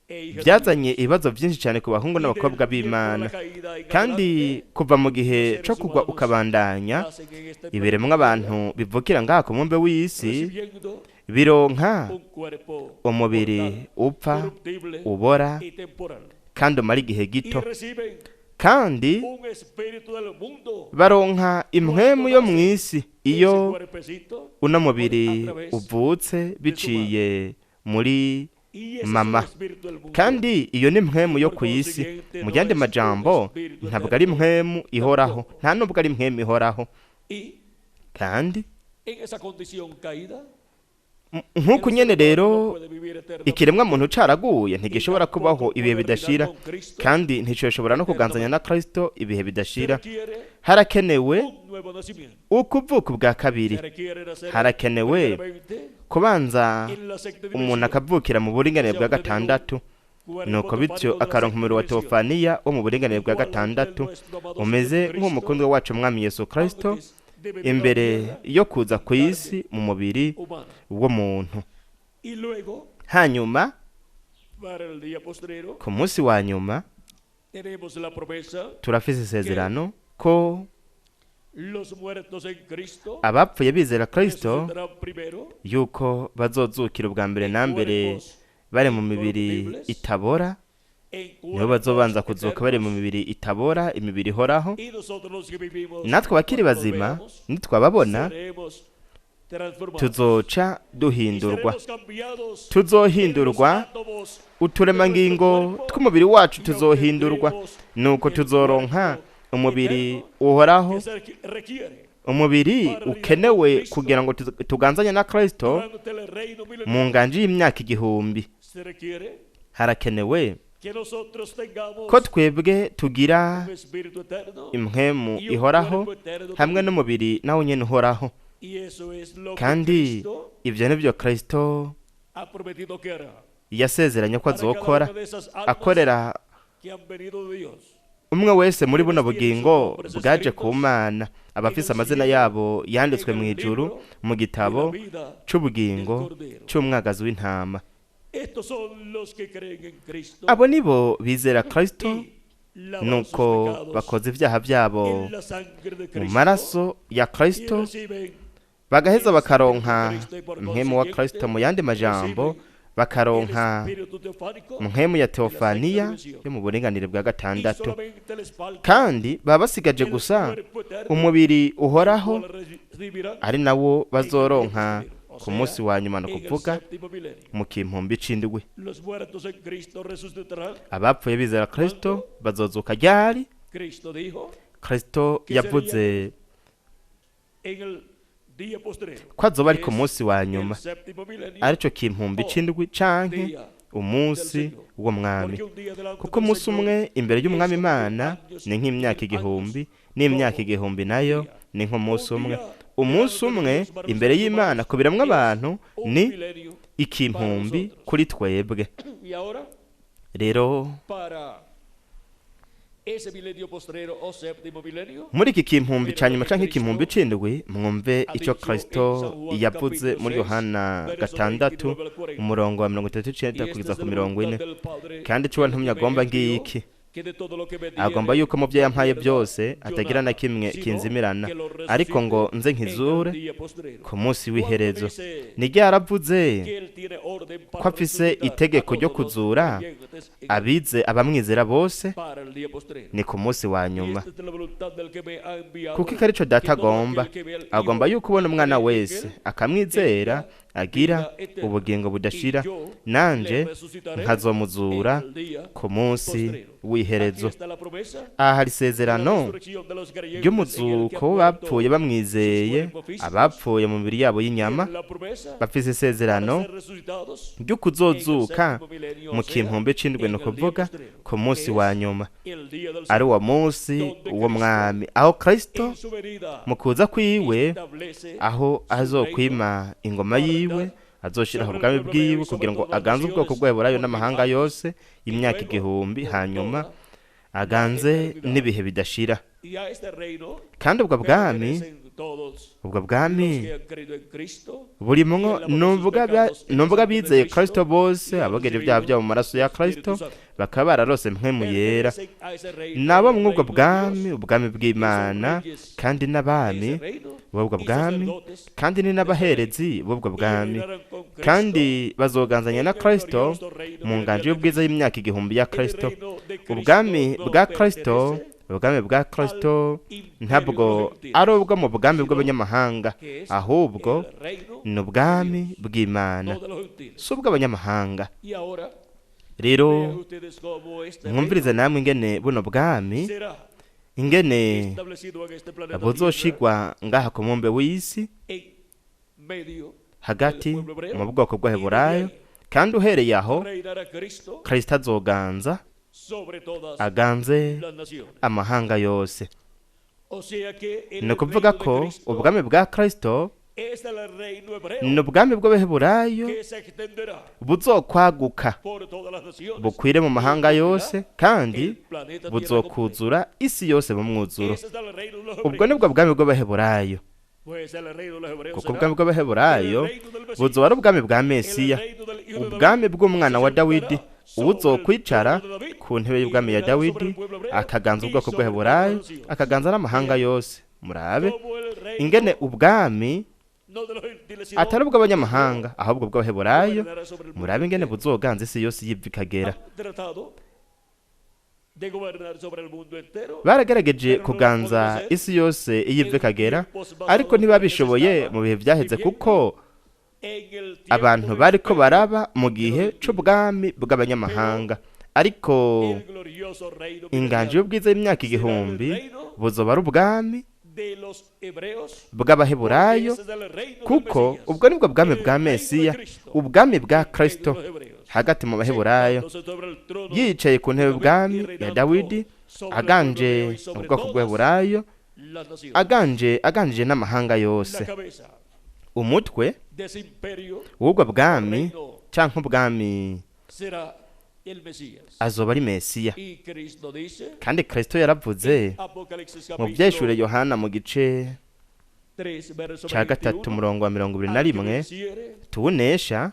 e hijas de byazanye Dios. ibibazo byinshi cyane ku bahungu Y del n'abakobwa tiempo de la b'Imana. caída en Kandi adelante, kuva mu los gihe co seres kugwa humanos ukabandanya, nacen en este ibiremwa planeta abantu Tierra bivukira ngaha ku mubumbe w'isi recibiendo bironka un cuerpo umubiri mortal, upfa, corruptible ubora y temporal. kandi umara igihe Y gito, reciben Kandi un espíritu del mundo baronka impwemu yo mu isi iyo ese cuerpecito, uno mubiri uvutse biciye muri y ese es mama. un espíritu del mundo. Kandi iyo ni mpwemu yo ku isi. Mu yandi majambo, ntabwo ari mpwemu ihoraho, nta nubwo ari mpwemu ihoraho. Y Kandi en esa condición caída, nk'uko el nyene ser humano rero no puede vivir eternamente. ikiremwa muntu caraguye ntigishobora kubaho ibihe bidashira, kandi nticoshobora no kuganzanya na Kristo ibihe Se bidashira. requiere Harakenewe un nuevo nacimiento. ukuvuka ubwa kabiri. Se requiere nacer Harakenewe primeramente kubanza en la sexta umuntu dimensión. akavukira mu buringanire bwa gatandatu, Cuerpo nuko bityo teofánico de la akaronka umubiri wa sexta dimensión. teofaniya wo mu buringanire bwa gatandatu, umeze nk'umukundwa wacu Umwami Yesu Kristo Antes de venir a la imbere tierra yo kuza ku isi mu mubiri humana. w'umuntu. Y luego, Hanyuma para el día postrero, ku munsi wa nyuma tenemos la promesa: turafise isezerano ko los muertos en Cristo abapfuye bizera Kristo resucitarán primero yuko bazozukira ubwa mbere en na mbere cuerpos bari mu mibiri itabora. en Nibo bazobanza cuerpos kuzuka bari mu eternos. mibiri itabora, imibiri ihoraho. Y nosotros los que vivimos, Natwe abakiri cuando los bazima veamos, nitwababona seremos transformados tuzoca y duhindurwa, seremos cambiados en los tuzohindurwa átomos uturemangingo tw'umubiri wacu tuzohindurwa, nuko tuzoronka umubiri uhoraho, que se requiere umubiri ukenewe kugira ngo tuganzanye na Kristo durante el reino mu milenario. nganji y'imyaka 1000. Se requiere Harakenewe que nosotros tengamos ko twebwe tugira un espíritu eterno impwemu y un ihoraho cuerpo eterno hamwe también. n'umubiri nawo nyene uhoraho. Y eso es lo que Kandi Cristo ibyo nibyo Kristo ha prometido que hará yasezeranye ko para cada azokora, una de esas almas akorera que han venido de Dios umwe wese muri buno bugingo bwaje ku Mana, abafise amazina yabo yanditswe mu ijuru mu gitabo de la vida c'ubugingo c'umwagazi w'intama. Estos son los que creen en Cristo Abo nibo bizera Kristo, y lavan sus nuko pecados bakoze ibyaha byabo en la sangre de mu Cristo maraso ya y Kristo, reciben bagaheza bakaronka mpwemu wa Kristo. Mu yandi majambo, el bakaronka espíritu teofánico mpwemu ya teofaniya yo mu buringanire bwa y gatandatu. solamente les falta Kandi baba basigaje el gusa cuerpo eterno, umubiri uhoraho, cual recibirán ari nawo bazoronka o ku sea, munsi wa nyuma, ni en el ukuvuga séptimo milenio. mu kimpumbi c'indwi. Los muertos en Cristo resucitarán. Abapfuye bizera Kristo bazozuka ryari? Cristo dijo Kristo yavuze en el día postrero, ko azoba ari ku es munsi wa el nyuma, séptimo milenio, arico kimpumbi c'indwi canke día umunsi w'umwami. porque un día delante Kuko del umunsi Señor umwe imbere y'umwami Imana ni nk'imyaka 1000, n'imyaka 1000 nayo ni nk'umunsi umwe. Umunsi umwe imbere y'Imana kubiramwo abantu un ni milenio. ikimpumbi kuri twebwe. Y ahora, Rero para ese milenio postrero o séptimo milenio, muri iki kimpumbi ca nyuma canke ikimpumbi c'indwi, mwumve ico Kristo yavuze muri Yohana 6 umurongo wa 39 y esta kugeza es ku la 40. voluntad del Padre Kandi ico wantumye que me agomba envió, ngiki, que de todo lo que me diere agomba yuko mu byo yampaye no pierda byose yo atagira na nada, kimwe sino kinzimirana, que lo resucite ariko ngo nze en el nkizure día postrero. ku munsi Cuando w'iherezo. dice Niryo yaravuze que él tiene orden para ko afise resucitar a itegeko ryo todos los kuzura creyentes en él abize abamwizera bose para el día postrero. ni ku munsi wa Y nyuma. esta es la voluntad del que me ha enviado, Kuko iki arico Data que todo agomba, aquel que ve al Hijo agomba yuko ubona umwana cree en wese él, akamwizera agira vida eterna. ubugingo budashira, Y yo nanje le resucitaré nkazomuzura en el día ku munsi postrero. Aquí w'iherezo. está la promesa Aha hari de la isezerano resurrección de los creyentes en el que ry'umuzuko han muerto. bapfuye bamwizeye, abapfuye mu mibiri yabo y'inyama Tienen la promesa bafise para isezerano ser resucitados ryo kuzozuka en el séptimo milenio, mu o sea, kimpumbi c'indwi, en ni el día ukuvuga postrero, ku munsi que wa es nyuma, el día del ari Señor. uwo munsi w'umwami, aho Kristo En su venida mu kuza kwiwe establece aho su reino azokwima ingoma yiwe, azoshiraho ubwami bwiwe kugira ngo aganze ubwoko bw'Abaheburayo n'amahanga yose imyaka 1000, hanyuma aganze n'ibihe bidashira. y a este reino Kandi ubwo bwami, pertenecen todos ubwo los bwami que han creído en Cristo burimwo nubwo abizeye Kristo bose, abogeje ibyaha byabo mu maraso ya Kristo, bakaba bararose mpwemu yera, pertenecen a ese reino, nabo el mw'ubwo reino de bwami, Dios, ubwami bw'Imana, kandi n'abami ese reino b'ubwo y bwami, sacerdotes kandi ni n'abaherezi b'ubwo y bwami, reinarán con Cristo kandi bazoganzanya na en el Kristo glorioso reino mu nganji y'ubwiza y'imyaka 1000 ya en el Kristo. reino Ubwami bwa Kristo, ubwami bwa Kristo ntabwo ari ubwo mu bwami bw'abanyamahanga, ahubwo ni ubwami bw'Imana, si ubw'abanyamahanga. Rero mwumvirize namwe ingene buno bwami, ingene buzoshigwa ngaha ku mumbe w'isi hagati mu bwoko bw'Abaheburayo, kandi uhereye aho Kristo azoganza, aganze amahanga yose. Ni ukuvuga ko ubwami bwa Kristo ni ubwami bw'Abaheburayo buzokwaguka bukwire mu mahanga yose, kandi buzokuzura isi yose mu mwuzuro. Ubwo nibwo bwami bw'Abaheburayo, kuko ubwami bw'Abaheburayo buzoba ari ubwami bwa Mesiya, ubwami bw'umwana wa Dawidi, uwuzokwicara ku ntebe y'ubwami ya Dawidi, akaganza ubwoko bw'Abaheburayo, akaganza n'amahanga yose. Murabe ingene ubwami atari ubw'abanyamahanga ahubwo bw'Abaheburayo. Murabe ingene buzoganza isi yose yiva ikagera. Baragerageje kuganza isi yose iyiva ikagera, ariko ntibabishoboye mu bihe byaheze, kuko abantu bariko baraba mu gihe c'ubwami bw'abanyamahanga. Ariko inganji y'ubwiza y'imyaka igihumbi buzoba ari ubwami bw'Abaheburayo, kuko ubwo nibwo bwami bwa Mesiya, ubwami bwa Kristo hagati mu Baheburayo, yicaye ku ntebe bwami ya Dawidi, aganje ubwoko bw'Abaheburayo, aganje n'amahanga yose. Umutwe w'ubwo bwami canke ubwami azoba ari Mesiya. Kandi Kristo yaravuze mu Vyeshure Yohana mu gice ca 3 umurongo wa 21, tuwunesha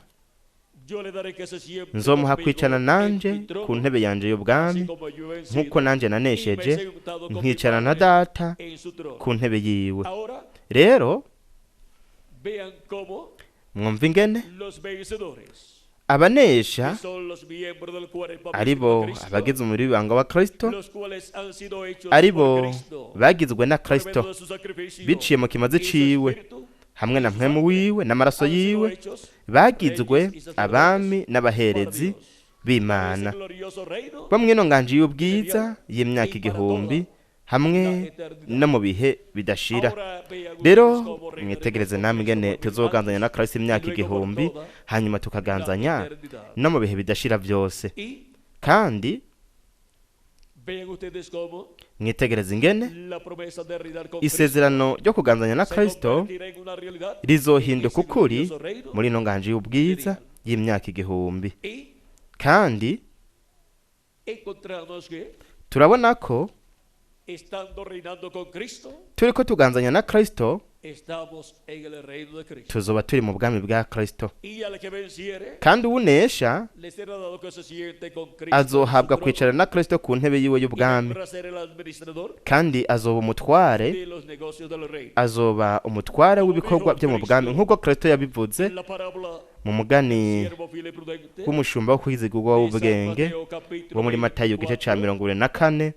nzomuha kwicarana nanje ku ntebe yanje y'ubwami, nk'uko nanje nanesheje nkicarana na Data ku ntebe yiwe. Rero mwumva ingene abanesha aribo abagize umubiri w'ibanga wa Kristo, aribo bagizwe na Kristo biciye mu kimazi ciwe hamwe na mpwemu wiwe n'amaraso yiwe, bagizwe abami n'abaherezi b'Imana bo mw'ino nganji y'ubwiza y'imyaka igihumbi hamwe no mu bihe bidashira. Rero mwitegereze namwe ingene tuzoganzanya na Kristo imyaka igihumbi, hanyuma tukaganzanya no mu bihe bidashira byose. Kandi mwitegereze ingene isezerano ryo kuganzanya na Kristo rizohinduka ukuri muri ino nganji y'ubwiza y'imyaka igihumbi. Kandi turabona ko turiko tuganzanya na Kristo, tuzoba turi mu bwami bwa Kristo. Kandi uwunesha azohabwa kwicara na Kristo ku ntebe yiwe y'ubwami, kandi azoba umutware, azoba umutware w'ibikorwa byo mu bwami, nk'uko Kristo yabivuze mu mugani w'umushumba wo kwizigurwa w'ubwenge wo muri Matayo igice ca 24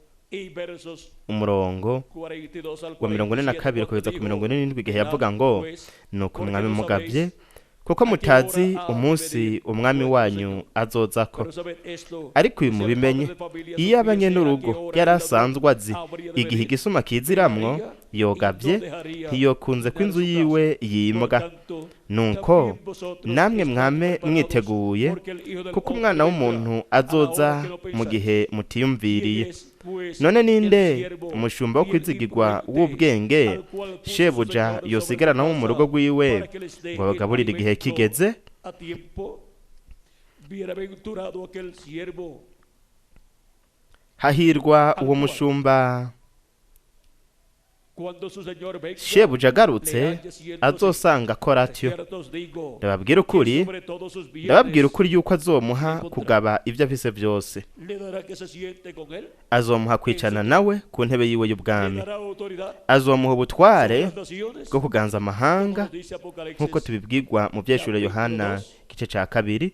umurongo wa 42 kugeza ku 47, igihe yavuga ngo nuko umwami mugavye, kuko mutazi umunsi umwami wanyu azozako. Ariko uyu mubimenye, iyo abanye n'urugo yari asanzwe azi igihe igisuma kiziramwo, yogavye ntiyokunze ko inzu yiwe yimbwa. Nuko namwe mwame mwiteguye, kuko umwana w'umuntu azoza mu gihe mutiyumviriye. None ninde umushumba wo kwizigirwa w'ubwenge shebuja yosigarana wo mu rugo rwiwe ngo abagaburire igihe kigeze? Hahirwa uwo mushumba shebuja agarutse azosanga akora atyo. Ndababwira ukuri, ndababwira ukuri yuko azomuha kugaba ibyo afise byose. Azomuha kwicarana nawe ku ntebe yiwe y'ubwami, azomuha ubutware bwo kuganza amahanga, nk'uko tubibwirwa mu Vyeshure Yohana igice ca 2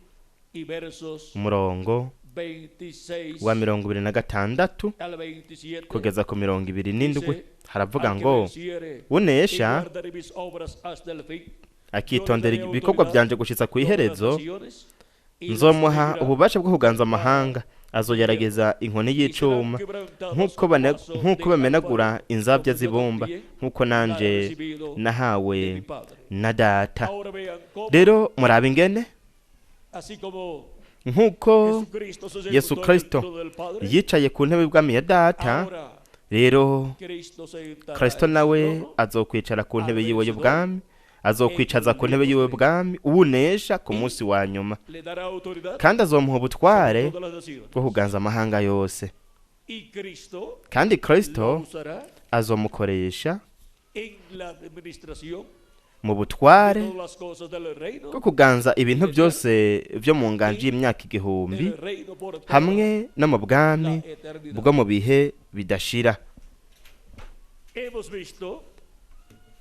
umurongo 26 wa 26 al 27 kugeza ku 27 haravuga al que ngo venciere y unesha guardare mis obras hasta el fin, akitondera ibikorwa byanje gushitsa ku todas las iherezo, naciones, y las nzomuha regirá, ububasha bwo kuganza amahanga, azogerageza inkoni y serán y'icuma quebrantados nk'uko como vaso nk'uko de bamenagura alfaro, inzabya como yo z'ibumba, también nk'uko la he nanje recibido de nahawe mi Padre. na data. Ahora vean cómo, Rero murabe ingene así como nk'uko Jesucristo se Yesu sentó en el Kristo trono del Padre, yicaye ku ntebe y'ubwami ya data, ahora rero Cristo sentará Kristo en su nawe trono azokwicara ku ntebe yiwe y'ubwami, azokwicaza ku ntebe yiwe y'ubwami uwunesha ku munsi wa nyuma, le dará autoridad kandi azomuha sobre ubutware todas las naciones. bwo kuganza amahanga yose. Y Cristo Kandi lo Kristo usará azomukoresha en la administración mu de butware todas las cosas del reino, bwo kuganza ibintu byose byo mu nganji y'imyaka 1000 del reino por toda hamwe no mu la bwami eternidad. bwo mu bihe bidashira. Hemos visto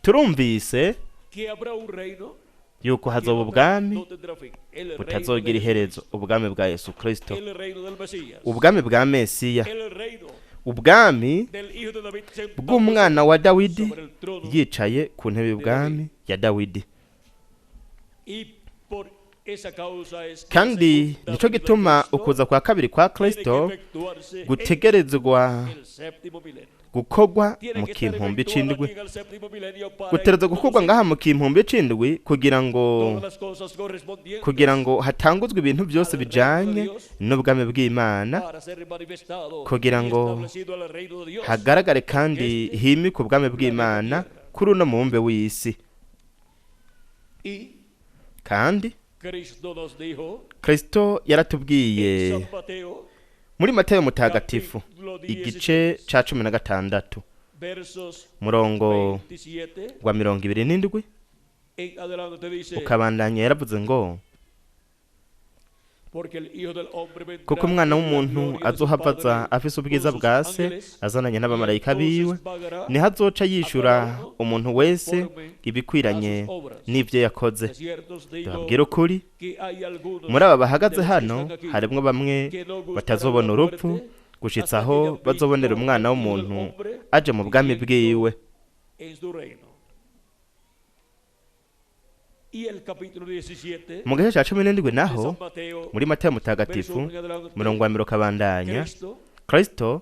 Turumvise que habrá un reino yuko que hazoba ubwami no tendrá fin. El reino butazogira de iherezo, Jesucristo, ubwami bwa Yesu Kristo, el reino del Mesías, ubwami bwa Mesiya, el reino ubwami del Hijo de David sentándose bw'umwana wa Dawidi sobre el trono. yicaye ku ntebe y'ubwami ya Dawidi. Y por esa causa es que la Kandi segunda nico venida de gituma Cristo ukuza kwa kabiri kwa tiene que Kristo efectuarse en gutegerezwa el séptimo milenio. gukorwa Tiene mu que estar kimpumbi efectuada c'indwi, aquí en el séptimo milenio para gutegerezwa gukorwa introducir ngaha mu kimpumbi c'indwi kugira ngo todas las cosas correspondientes kugira ngo hatanguzwe ibintu byose bijanye n'ubwami bw'Imana, para ser manifestado kugira y ngo establecido el reino de Dios hagaragare kandi himikwe ubwami bw'Imana kuri uno mubumbe w'isi. Y Kandi Cristo nos dijo Kristo en yaratubwiye San Mateo muri Matayo mutagatifu capítulo igice 16 ca 16 versos murongo 27 wa 27 en adelante dice: ukabandanya, yaravuze ngo porque el Hijo del Hombre vendrá kuko umwana en la w'umuntu gloria de su azohava aza Padre afise con ubwiza sus bwa se ángeles, azananye y n'abamarayika entonces biwe, pagará niho azoca yishura umuntu wese conforme ibikwiranye a sus obras. n'ivyo yakoze. De cierto os digo Ndababwira ukuri, que hay algunos muri aba bahagaze de los que hano están aquí harimwo bamwe que no gustarán batazobona la urupfu muerte gushitsa hasta que aho hayan visto bazobonera umwana al Hijo del w'umuntu Hombre aje mu bwami viniendo bwiwe. en su reino. Y el capítulo 17 Mu gice ca 17 de naho San Mateo, muri Matayo verso mutagatifu 1 en adelante, murongo wa mbere ukabandanya, Cristo Kristo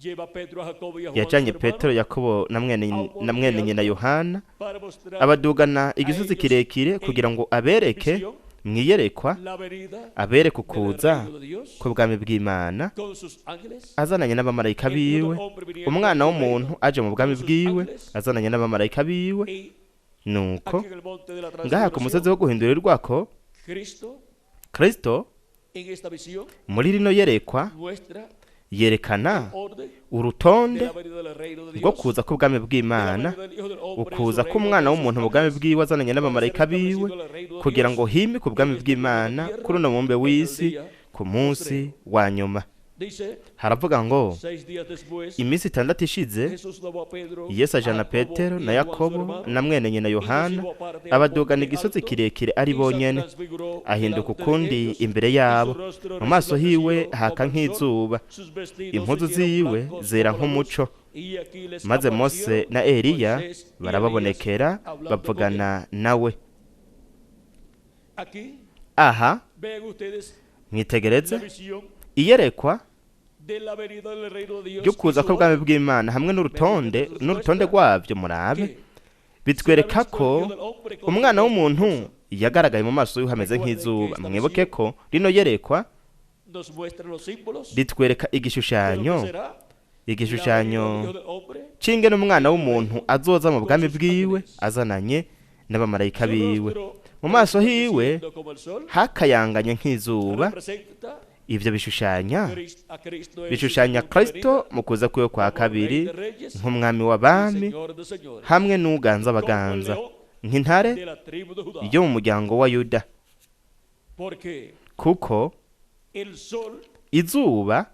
lleva a Pedro, a Jacobo y a Juan, yajanye su hermano, Petero, Yakobo na mwene nyina Yohana, para mostrar abadugana igisozi kirekire kugira ngo abereke visión mwiyerekwa, la venida abereke del ukuza reino de Dios k'ubwami bw'Imana con sus ángeles. azananye n'abamarayika El Hijo biwe, del Hombre viniendo umwana en su w'umuntu reino aje mu bwami con sus bwiwe ángeles. azananye n'abamarayika biwe. Y Nuko aquí en el monte de la ngaha ku musozi transfiguración, wo guhindurirwako, Cristo Kristo en esta visión muri rino yerekwa muestra yerekana orden de urutonde la venida del reino de rwo Dios, kuza k'ubwami de la bw'Imana, venida del Hijo del Hombre en su ukuza reino k'umwana con sus w'umuntu mu bwami ángeles, bwiwe azananye para ser n'abamarayika biwe, establecido el reino de kugira Dios ngo himike ubwami en este bw'Imana planeta kuri uno mubumbe en el w'isi día ku munsi wa nyuma. Dice, Haravuga ngo 6 días después, iminsi 6 ishize, Jesús tomó a Pedro, Yesu a ajana Jacobo Petero y na a Juan, su Yakobo hermano, na mwene nyina y los Yohana, llevó aparte al abadugana monte igisozi alto, kirekire ari y se bonyene, transfiguró ahinduka delante de ukundi ellos, imbere y su yabo, rostro mu maso hiwe resplandeció haka como el sol, nk'izuba, sus vestidos impuzu se hicieron ziwe blancos zera como la luz, nk'umuco. y aquí les Maze Mose aparecieron na Eliya Moisés y Elías barababonekera hablando con él. bavugana nawe. Aquí Aha vean ustedes mwitegereze la visión iyerekwa de la venida del reino de Dios ryo y kuza su k'ubwami orden, bw'Imana hamwe n'urutonde rwabyo. Murabe que bitwereka será visto ko el Hijo del Hombre con umwana su w'umuntu yagaragaye mu maso y'uwo hameze nk'izuba. Mwibuke ko rino yerekwa nos muestra los símbolos ritwereka de lo que igishushanyo será la igishushanyo venida del Hijo del Hombre. c'ingene umwana w'umuntu azoza mu bwami bwiwe azananye n'abamarayika Su biwe. rostro Mu maso hiwe resplandeciendo como el sol, hakayanganye nk'izuba. representa Ivyo bishushanya a Cristo en su bishushanya segunda Kristo venida mu kuza kwiwe kwa como Rey kabiri de Reyes nk'umwami y w'abami Señor de señores, hamwe n'uganza como el abaganza, león nk'intare de la tribu de Judá, yo mu muryango wa Yuda, porque kuko el sol izuba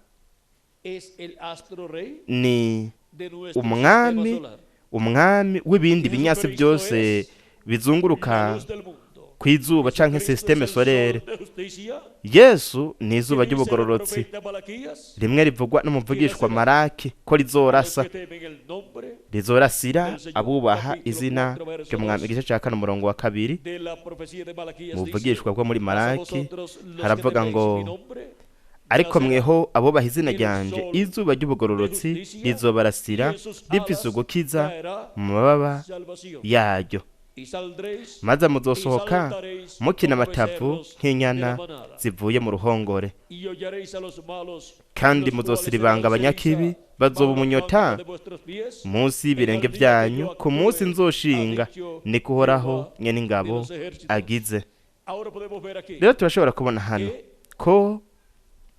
es el astro rey ni de nuestro umwami sistema solar, umwami w'ibindi binyasi byose la bizunguruka luz del mundo. Ku izuba canke Jesucristo système es el solaire. sol de justicia Yesu ni izuba que dice el ry'ubugororotsi profeta Malaquías, rimwe rivugwa n'umuvugishwa Maraki ko rizorasa los que temen el nombre rizorasira abubaha izina ry'umwami. Igice cya 4 umurongo wa 2 de la profecía de Malaquías mu dice, buvugishwa bwo muri "Mas a Maraki vosotros los que haravuga teméis ngo mi nombre, ariko mweho abubaha izina ryanje, izuba ry'ubugororotsi rizobarasira y en sus rifise alas ugukiza traerá mu mababa salvación. yaryo, Y saldréis maze y muzosohoka saltaréis mukina como amatavu becerros de nk'inyana la manada, zivuye mu ruhongore, y hollaréis a los malos, kandi los cuales muzosiribanga serán abanyakibi ceniza bazoba bajo la umunyota planta de vuestros pies, munsi en y'ibirenge el día que byanyu yo ku munsi actúe, ha nzoshinga, dicho niko Uhoraho Jehová nyene de ingabo los ejércitos. agize. Ahora podemos ver aquí Rero turashobora kubona hano que ko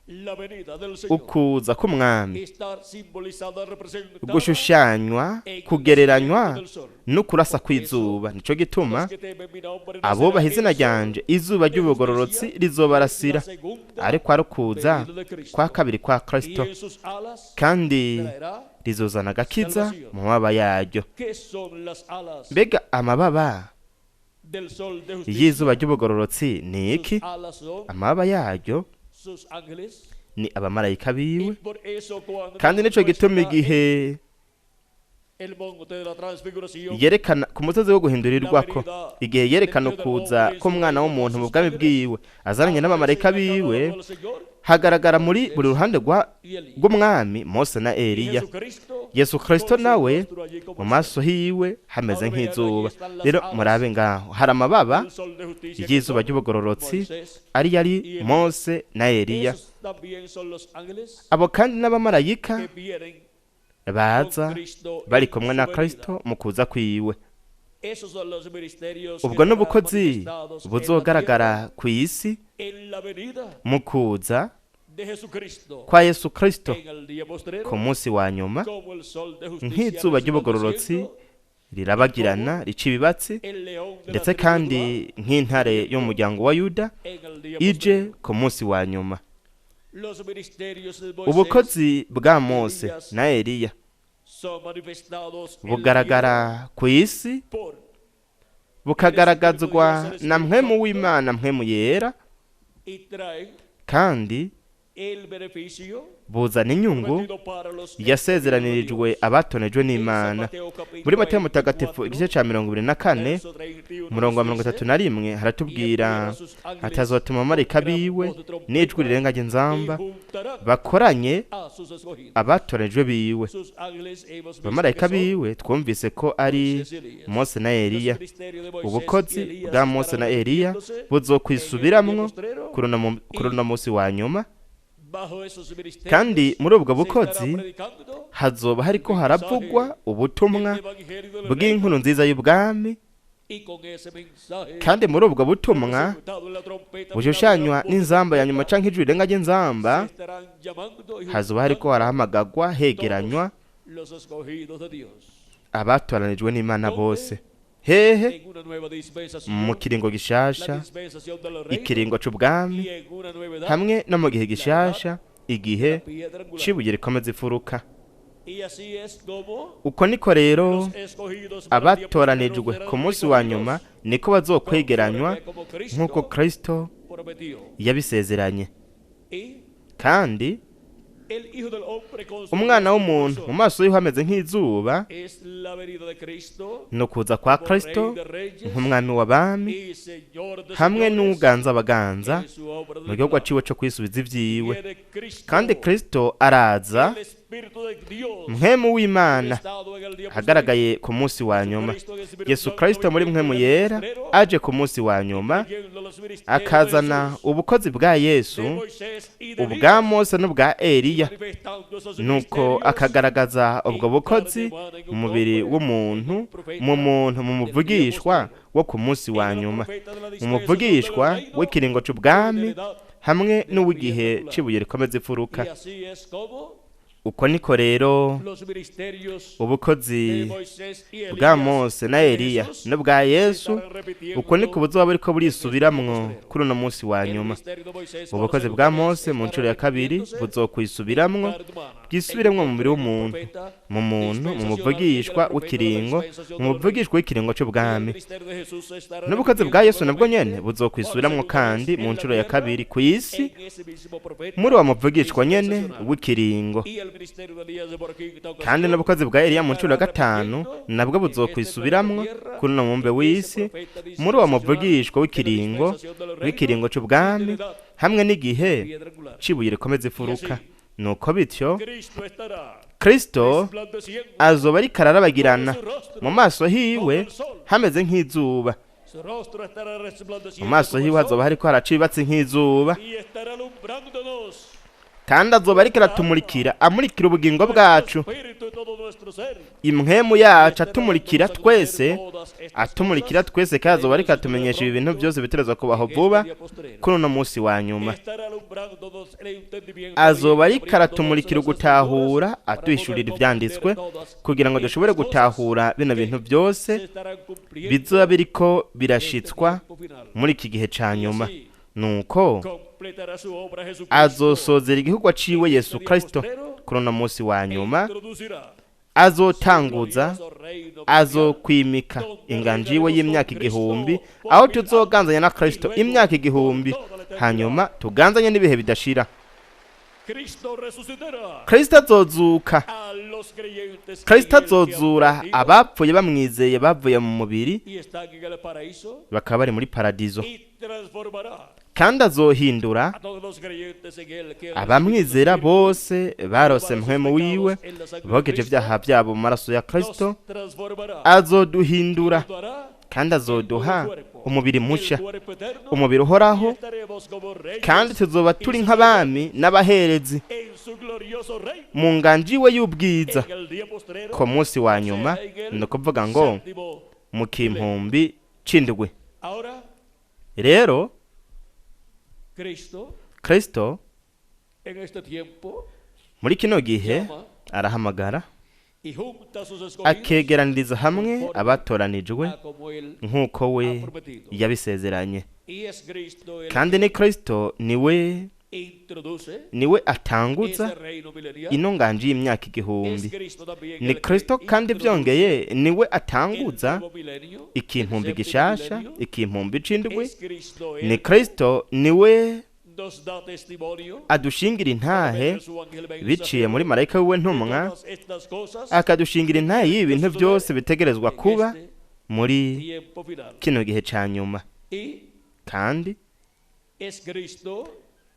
la venida del Señor ukuza k'umwami está simbolizada, representada gushushanywa en el kugereranywa nacimiento del sol. n'ukurasa kw'izuba. Nico gituma Los que temen mi nombre abubaha nacerá izina el sol ryanje izuba de ry'ubugororotsi justicia, rizobarasira, la segunda ariko ari ukuza venida de Cristo. kwa kabiri kwa Y Kristo, en sus alas kandi traerá. rizozana agakiza mu mababa yaryo. ¿Qué son las alas Mbega amababa del sol de justicia? y'izuba ry'ubugororotsi ni iki? Sus alas son Amababa yaryo sus ángeles. ni abamarayika Y biwe. por eso cuando Kandi nos nico gituma muestra igihe el monte de la transfiguración, yerekana ku musozi wo guhindurirwako, igihe yerekana ukuza k'umwana w'umuntu mu bwami bwiwe azananye n'abamarayika biwe, hagaragara muri buri ruhande rw'umwami Mose na Eliya. Yesu Kristo nawe mu maso hiwe hameze nk'izuba. Rero murabe ngaho hari amababa y'izuba ry'ubugororotsi ari yari Mose na Eliya. Abo kandi n'abamarayika baza bari kumwe na Kristo mu kuza kwiwe. Ubwo n'ubukozi buzogaragara ku isi mu kuza kwa Yesu Kristo ku munsi wa nyuma, nk'izuba ry'ubugororotsi rirabagirana rica ibibatsi, ndetse kandi nk'intare yo mu muryango wa Yuda ije ku munsi wa nyuma. Ubukozi bwa Mose na Eliya bugaragara ku isi, bukagaragazwa na mpwemu w'Imana, mpwemu yera, kandi buzana inyungu yasezeranirijwe abatonejwe n'Imana. Muri Matayo Mutagatifu igice ca 24 umurongo wa 31 haratubwira atazotuma abamarayika biwe n'ijwi rirenga inzamba bakoranye abatorejwe biwe. Abamarayika biwe twumvise ko ari Mose na Eliya. Ubukozi bwa Mose na Eliya buzokwisubiramwo kuri uno munsi wa nyuma, kandi muri ubwo bukozi hazoba hariko haravugwa ubutumwa bw'inkuru nziza y'ubwami, kandi muri ubwo butumwa bushushanywa n'inzamba ya nyuma canke ijwi rirenga ry'inzamba, hazoba hariko harahamagagwa hegeranywa abatoranijwe n'Imana bose. Hehe? Mu kiringo gishasha, ikiringo c'ubwami, hamwe no mu gihe gishasha, igihe c'ibuye rikomeza imfuruka. Uko niko rero abatoranijwe ku munsi wa nyuma niko bazokwegeranywa nk'uko Kristo yabisezeranye. Kandi umwana w'umuntu mu maso yiwe hameze nk'izuba ni ukuza kwa Kristo nk'umwami w'abami hamwe n'uganza abaganza mu gihugu aciwe co kwisubiza ivyiwe. Kandi Kristo araza mpwemu w'Imana agaragaye ku munsi wa nyuma. Yesu Kristo muri mpwemu yera aje ku munsi wa nyuma akazana ubukozi bwa Yesu, ubwa Mose n'ubwa Eliya, nuko akagaragaza ubwo bukozi mu mubiri w'umuntu, mu muntu, mu muvugishwa wo ku munsi wa nyuma, mu muvugishwa w'ikiringo c'ubwami hamwe n'uw'igihe c'ibuye rikomeza imfuruka. Uko niko rero los ministerios ubukozi de Moisés y bwa Elías Mose na y de Eliya Jesús n'ubwa se Yesu, estarán repitiendo uko niko buzoba buriko burisubiramwo en este tiempo kuri uno munsi wa El nyuma. ministerio de Moisés por Ubukozi segunda bwa vez Mose mu estará nshuro ya kabiri repitiéndose buzokwisubiramwo, en carne humana. bwisubiremwo mu mubiri El w'umuntu, profeta, mu muntu, mu dispensacional, muvugishwa el profeta de la w'ikiringo, dispensación mu del reino. muvugishwa w'ikiringo Y el c'ubwami. ministerio de Jesús se estará N'ubukozi bwa repitiendo Yesu nabwo nyene nuevamente por buzokwisubiramwo segunda vez kandi mu en la nshuro ya tierra, kabiri ku isi, en ese mismo profeta muri uwo muvugishwa nyene dispensacional. w'ikiringo. Y el ministerio de Elías de por quinta Kandi ocasión n'ubukozi bwa Eliya mu nshuro ya estará gatanu repitiendo nabwo en este buzokwisubiramwo planeta Tierra, kuri uno mubumbe en ese w'isi, profeta muri uwo dispensacional muvugishwa de la w'ikiringo dispensación del reino w'ikiringo y de c'ubwami, la edad hamwe n'igihe piedra angular. c'ibuye rikomeza imfuruka. Nuko bityo Cristo estará Kristo resplandeciendo azoba ariko ararabagirana, su rostro mu maso hiwe como el sol. hameze nk'izuba, Su rostro estará mu resplandeciendo maso como el hiwe sol hazoba hariko haraca ibibatsi nk'izuba, y estará alumbrándonos kandi azoba ariko aratumurikira, amurikira ubugingo nuestro bwacu, espíritu y todo nuestro ser. impwemu yacu Estará atumurikira dándonos a conocer twese, todas estas atumurikira cosas twese, kandi azoba ariko que deben atumenyesha suceder ibi bintu pronto byose bitegerezwa kubaho en este vuba día postrero. kuri uno munsi wa nyuma. Estará alumbrándonos el entendimiento Azoba y ariko abriéndonos aratumurikira las ugutahura, escrituras para poder aduhishurira comprender ivyanditswe todas kugira ngo dushobore estas cosas gutahura bino que bintu byose se estarán cumpliendo bizoba biriko en este birashitswa tiempo final. muri iki gihe ca Y nyuma. así Nuko completará su obra Jesucristo azosozera igihugu aciwe en Yesu este día Kristo postrero kuri uno munsi wa e nyuma, introducirá su azotanguza, glorioso reino mundial, azokwimika donde inganji yiwe reinaremos con y'imyaka Cristo igihumbi, por aho mil tuzoganzanya na años y Kristo luego imyaka por igihumbi, toda la eternidad. hanyuma tuganzanye n'ibihe bidashira. Cristo resucitará Kristo azozuka, a los creyentes Kristo en él que han azozura partido abapfuye bamwizeye bavuye mu mubiri y están en el paraíso bakaba bari muri paradizo, y transformará kandi azohindura a todos los creyentes en él que han recibido su abamwizera espíritu bose barose lavados sus mpwemu wiwe, pecados en la sangre de bogeje Cristo, ibyaha byabo mu maraso ya Kristo, nos transformará azoduhindura nos dará kandi el nuevo azoduha cuerpo, umubiri el musha, cuerpo eterno, umubiri y uhoraho, estaremos como kandi reyes tuzoba y turi nk'abami n'abaherezi en su glorioso reino mu nganji we y'ubwiza en el día postrero, ku munsi wa nyuma, será en el ni ukuvuga ngo séptimo mu kimpumbi c'indwi. Ahora Rero Cristo Kristo en este tiempo muri kino gihe llama arahamagara, y junta a sus escogidos akegeraniriza hamwe abatoranijwe a como él nk'uko we ha prometido. yabisezeranye. Y es Cristo el Kandi que ni Kristo niwe introduce niwe atanguza ese reino milenial. ino nganji y'imyaka Es igihumbi. Cristo también Ni el que Kristo kandi introduce byongeye niwe el atanguza nuevo milenio, el ikimpumbi séptimo gishasha, milenio. ikimpumbi c'indwi. Es Cristo Ni el que Kristo niwe nos da testimonio adushingira por intahe medio de su ángel biciye mensajero muri marayika wiwe de ntumwa, todas estas cosas akadushingira intahe y'ibi bintu byose bitegerezwa en kuba este muri tiempo final. kino gihe ca nyuma. Y Kandi es Cristo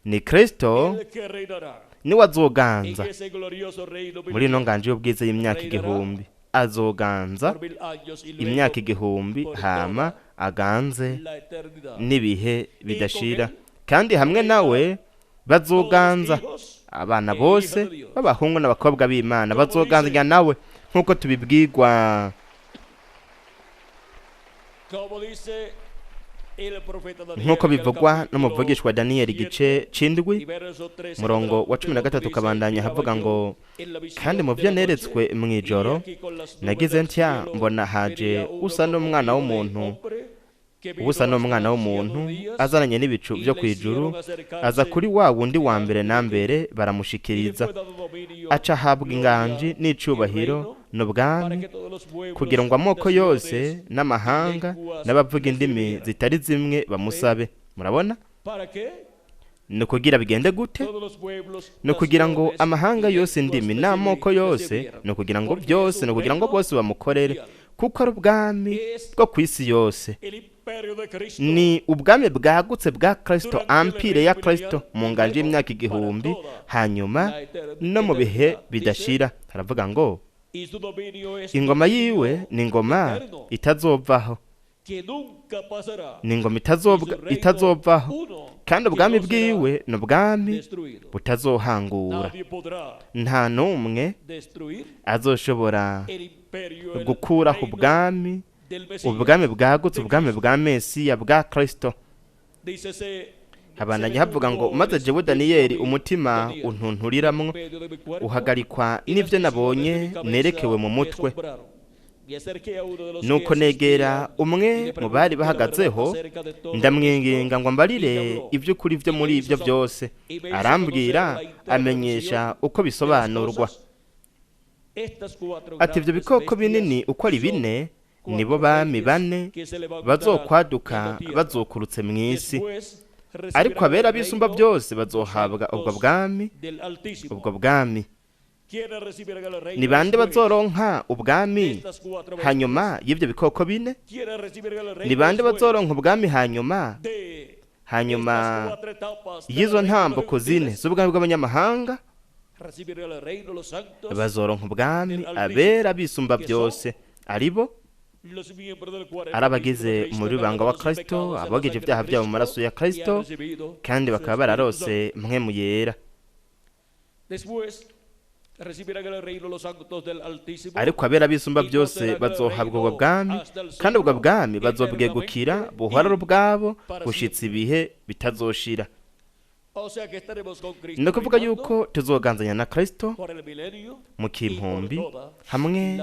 ni Kristo el que reinará niwe en azoganza ese glorioso reino muri ino milenial nganji y'ubwiza y'imyaka igihumbi, azoganza por mil años y luego imyaka igihumbi, por hama toda aganze la eternidad. n'ibihe bidashira. Kandi hamwe nawe bazoganza Todos los hijos abana e bose hijas de Dios. b'abahungu n'abakobwa b'Imana, bazoganzanya nawe nk'uko tubibwirwa, Como dice el profeta Daniel nk'uko en el bivugwa capítulo n'umuvugishwa Daniyeli igice c'indwi y verso 13 en murongo wa adelante, cumi na gatatu donde dice, ukabandanya "Miraba havuga yo ngo en la visión kandi mu de byo la noche, neretswe mu y ijoro he aquí con las nubes nagize del ntya cielo mbona haje venía uno usa como n'umwana hijo de w'umuntu, hombre, que vino usa n'umwana hasta w'umuntu ancianos días, azananye n'ibicu y byo le ku ijuru, hicieron acercarse aza kuri wa wundi wa mbere na delante de mbere él. Y le baramushikiriza, fue dado dominio, aca ahabwa gloria inganji y n'icubahiro reino, para n'ubwami, que todos los pueblos, kugira ngo amoko yose naciones n'amahanga y lenguas n'abavuga le indimi sirvieran. zitari zimwe bamusabe. Murabona? ¿Para qué? Ni ukugira bigende gute? Todos los pueblos, Ni ukugira ngo naciones amahanga y yose, lenguas indimi le n'amoko le yose, sirvieran. ni ukugira ngo Porque es byose, un ni ukugira ngo reino bose bamukorere, mundial. kuko ari ubwami Es bwo ku isi yose. el imperio de Cristo Ni ubwami bwagutse bwa Kristo, durante el ampire ya reino Kristo milenial mu y nganji luego y'imyaka para igihumbi, toda hanyuma la no mu bihe eternidad. Dice, bidashira. Haravuga ngo y su dominio es ingoma dominio yiwe ni ingoma eterno itazovaho, que nunca pasará, ni ingoma y su reino itazovaho, uno kandi que ubwami no será bwiwe ni ubwami destruido. butazohangura. Nadie podrá Nta n'umwe destruir azoshobora el imperio, el gukuraho reino ubwami, del Mesías ubwami bwagutse, de ubwami Cristo. bwa Mesiya bwa Kristo. Dícese Habandanya havuga ngo maze jewe Daniyeli umutima untunturiramwo, uhagarikwa n'ivyo nabonye nerekewe mu mutwe. Nuko negera umwe mu bari bahagazeho, ndamwinginga ngo ambarire iby'ukuri byo muri ibyo byose. Arambwira, amenyesha uko bisobanurwa. Ati ibyo bikoko binini uko ari bine nibo bami bane bazokwaduka bazokurutse mu isi, ariko abera bisumba byose bazohabwa ubwo bwami. Ubwo bwami ni bande bazoronka ubwami hanyuma y'ibyo bikoko bine? Ni bande bazoronka ubwami hanyuma y'izo ntambuko zine z'ubwami bw'abanyamahanga? Bazoronka ubwami abera bisumba byose, aribo ari abagize umuribanga wa Kristo, abogeje ibyaha byabo mu maraso ya Kristo, kandi bakaba bararose mpwemu yera. Ariko abera bisumba byose bazohabwa ubwo bwami, kandi ubwo bwami bazobwegukira buhora ubwabo gushitsa ibihe bitazoshira. Ni ukuvuga yuko tuzoganzanya na Kristo mu kimpumbi hamwe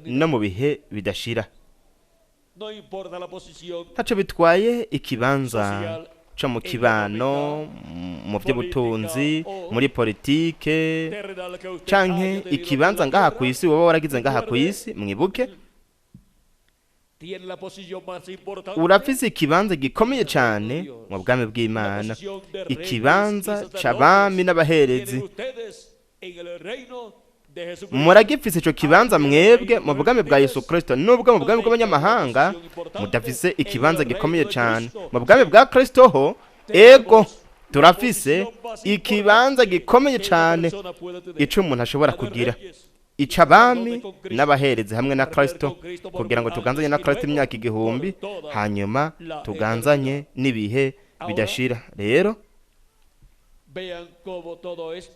no mu bihe bidashira. Ntaco bitwaye ikibanza co mu kibano, mu by'ubutunzi, muri politike, canke ikibanza ngaha ku isi woba waragize ngaha ku isi. Mwibuke, urafise ikibanza gikomeye cyane mu bwami bw'Imana, ikibanza c'abami n'abaherezi. Muragifise ico kibanza mwebwe mu bwami bwa Yesu Kristo, nubwo mu bwami bw'abanyamahanga mudafise ikibanza gikomeye cyane. Mu bwami bwa Kristo ho, ego, turafise ikibanza gikomeye cyane ico umuntu ashobora kugira, ica abami n'abaherezi hamwe na Kristo, kugira ngo tuganzanye na Kristo imyaka 1000, hanyuma tuganzanye n'ibihe bidashira. Rero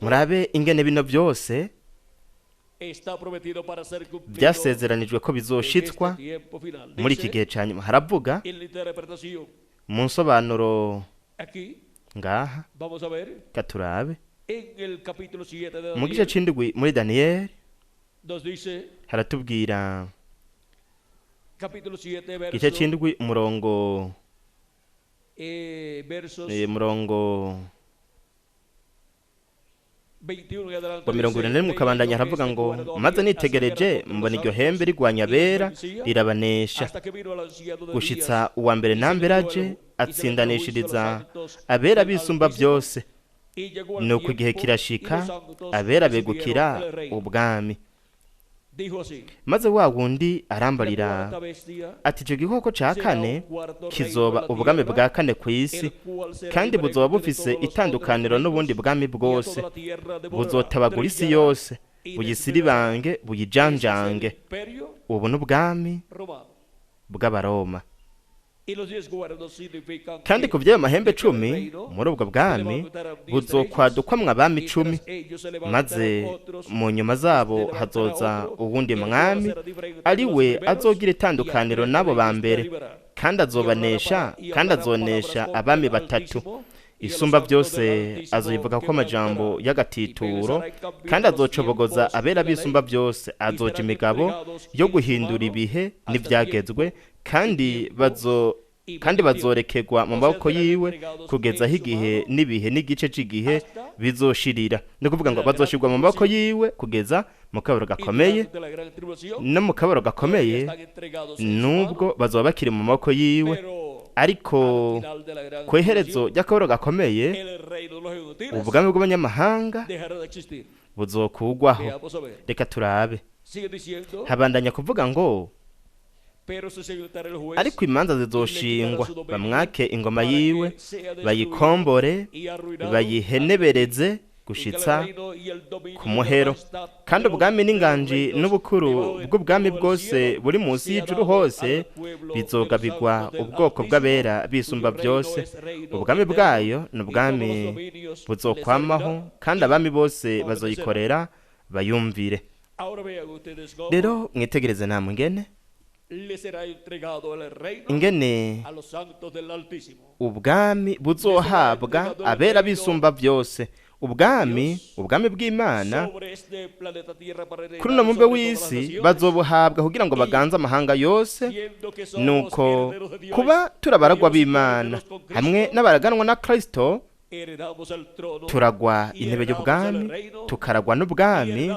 murabe ingene bino byose byasezeranijwe ko bizoshitswa muri iki gihe cya nyuma. Haravuga mu nsobanuro ngaha, katurabe mu gice c'indwi muri Daniyeli haratubwira igice c'indwi umurongo wa 21 ukabandanya. Haravuga ngo maze nitegereje mbona iryo hembe rigwanya abera rirabanesha, gushitsa uwa mbere na mbere aje atsindanishiriza abera bisumba byose. Nuko igihe kirashika abera begukira ubwami. Maze wa wundi arambarira ati icyo gikoko ca kane kizoba ubwami bwa kane ku isi, kandi buzoba bufise itandukaniro n'ubundi bwami bwose. Buzotabagura isi yose, buyisiribange, buyijanjange. Ubu n'ubwami bw'Abaroma. Kandi ku by'ayo mahembe 10 muri ubwo bwami buzokwadukwamwo abami 10, maze mu nyuma zabo hazoza uwundi mwami, ari we azogira itandukaniro n'abo ba mbere, kandi azobanesha, kandi azonesha abami batatu. Isumba byose azoyivuga ko amajambo y'agatituro, kandi azocobogoza abera bisumba byose. Azoja imigabo yo guhindura ibihe n'ibyagezwe, kandi bazorekegwa mu maboko yiwe kugeza aho igihe n'ibihe n'igice cy'igihe bizoshirira. Ni ukuvuga ngo bazoshirwa mu maboko yiwe kugeza mu kabaro gakomeye, no mu kabaro gakomeye nubwo bazoba bakiri mu maboko yiwe, ariko ku iherezo ry'akabaro gakomeye ubwami bw'abanyamahanga buzokugwaho. Reka turabe. Habandanya kuvuga ngo ariko imanza zizoshingwa, bamwake ingoma yiwe, bayikombore, bayihenebereze gushitsa ku muhero. Kandi ubwami n'inganji n'ubukuru bw'ubwami bwose buri munsi y'ijuru hose bizogabigwa ubwoko bw'abera bisumba byose. Ubwami bwayo ni ubwami buzokwamaho, kandi abami bose bazoyikorera bayumvire. Rero mwitegereze nta mugene. Ingene ubwami buzohabwa abera bisumba byose, ubwami bw'Imana kuri uno mubumbe w'isi bazobuhabwa kugira ngo baganze amahanga yose. Nuko kuba turabaragwa b'Imana hamwe n'abaraganwa na Kristo, turagwa intebe y'ubwami, tukaragwa n'ubwami,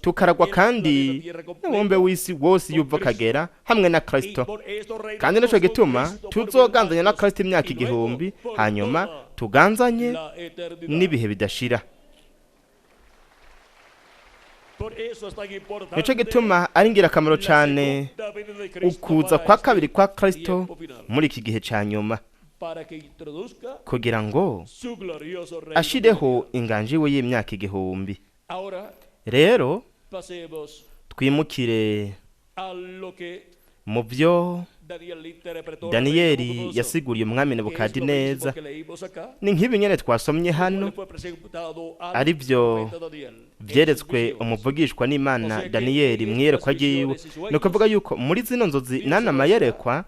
tukaragwa kandi n'umubumbe w'isi wose yuva akagera hamwe na Kristo. Kandi nico gituma tuzoganzanya na Kristo imyaka 1000, hanyuma tuganzanye n'ibihe bidashira. Nico gituma ari ingirakamaro cane ukuza kwa kabiri kwa Kristo muri iki gihe ca nyuma, kugira ngo ashireho inganji we y'imyaka 1000. Rero twimukire mu byo Daniyeli yasiguriye umwami Nebukadineza. Ni nk'ibi nyene twasomye hano, ari byo vyeretswe umuvugishwa n'Imana Daniyeli mwiyerekwa ryiwe. Ni ukuvuga yuko muri zino nzozi n'anamayerekwa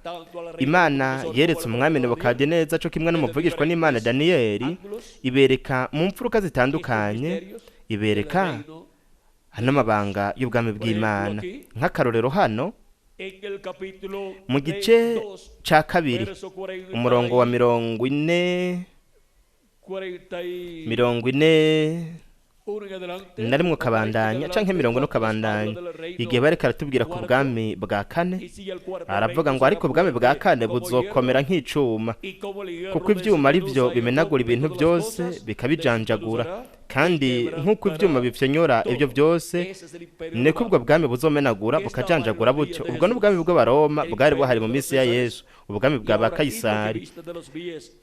Imana yeretse umwami Nebukadineza co kimwe n'umuvugishwa n'Imana Daniyeli, ibereka mu mfuruka zitandukanye, ibereka n'amabanga y'ubwami bw'Imana. Nk'akarorero hano mu gice ca 2 umurongo wa 41 kabandanya canke 40 kabandanya, igihe bareka aratubwira ku bwami bwa kane, aravuga ngo ariko ubwami bwa kane buzokomera nk'icuma, kuko ivyuma ari byo bimenagura ibintu byose bikabijanjagura, kandi nk'uko ivyuma bifyonyora ibyo byose, niko ubwo bwami buzomenagura bukajanjagura butyo. Ubwo n'ubwami bw'Abaroma bwari buhari mu minsi ya Yesu, ubwami bwa ba Kayisari.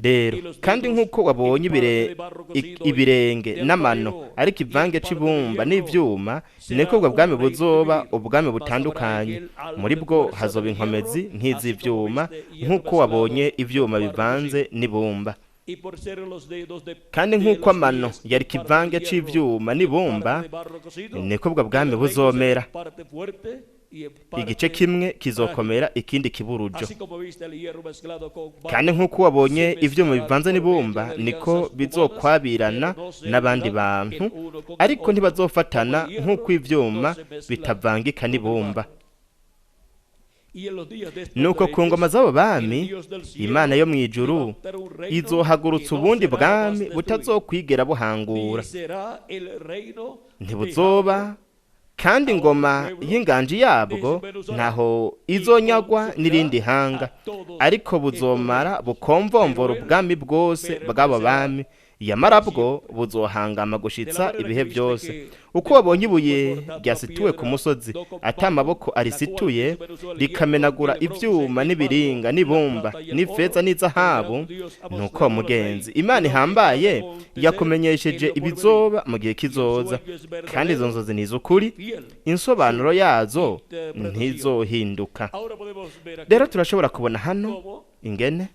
Rero kandi nk'uko wabonye ibirenge n'amano ariko ivange c'ibumba n'ivyuma, niko ubwo bwami buzoba ubwami butandukanye. Muri bwo hazoba inkomezi nk'iz'ivyuma, nk'uko wabonye ivyuma bivanze n'ibumba. Kandi nk'uko amano yari kivange c'ivyuma n'ibumba, niko ubwo bwami buzomera. Igice kimwe kizokomera ikindi kiburujo. Kandi nk'uko wabonye ivyuma bivanze n'ibumba, niko bizokwabirana n'abandi bantu, ariko ntibazofatana nk'uko ivyuma bitavangika n'ibumba. Nuko ku ngoma z'abo bami, Imana yo mw'ijuru izohagurutsa ubundi bwami butazokwigera buhangura, ntibuzoba kandi ingoma y'inganji yabwo ntaho izonyagwa n'irindi hanga, ariko buzomara bukomvomvora ubwami bwose bw'abo bami, yamara bwo buzohangama gushitsa ibihe byose. Uko wabonye ibuye ryasituwe ku musozi ata amaboko arisituye, rikamenagura ivyuma n'ibiringa n'ibumba n'ifeza n'izahabu, nuko mugenzi Imana ihambaye yakumenyesheje ibizoba mu gihe kizoza. Kandi izo nzozi ni iz'ukuri, insobanuro yazo ntizohinduka. Rero turashobora kubona hano ingene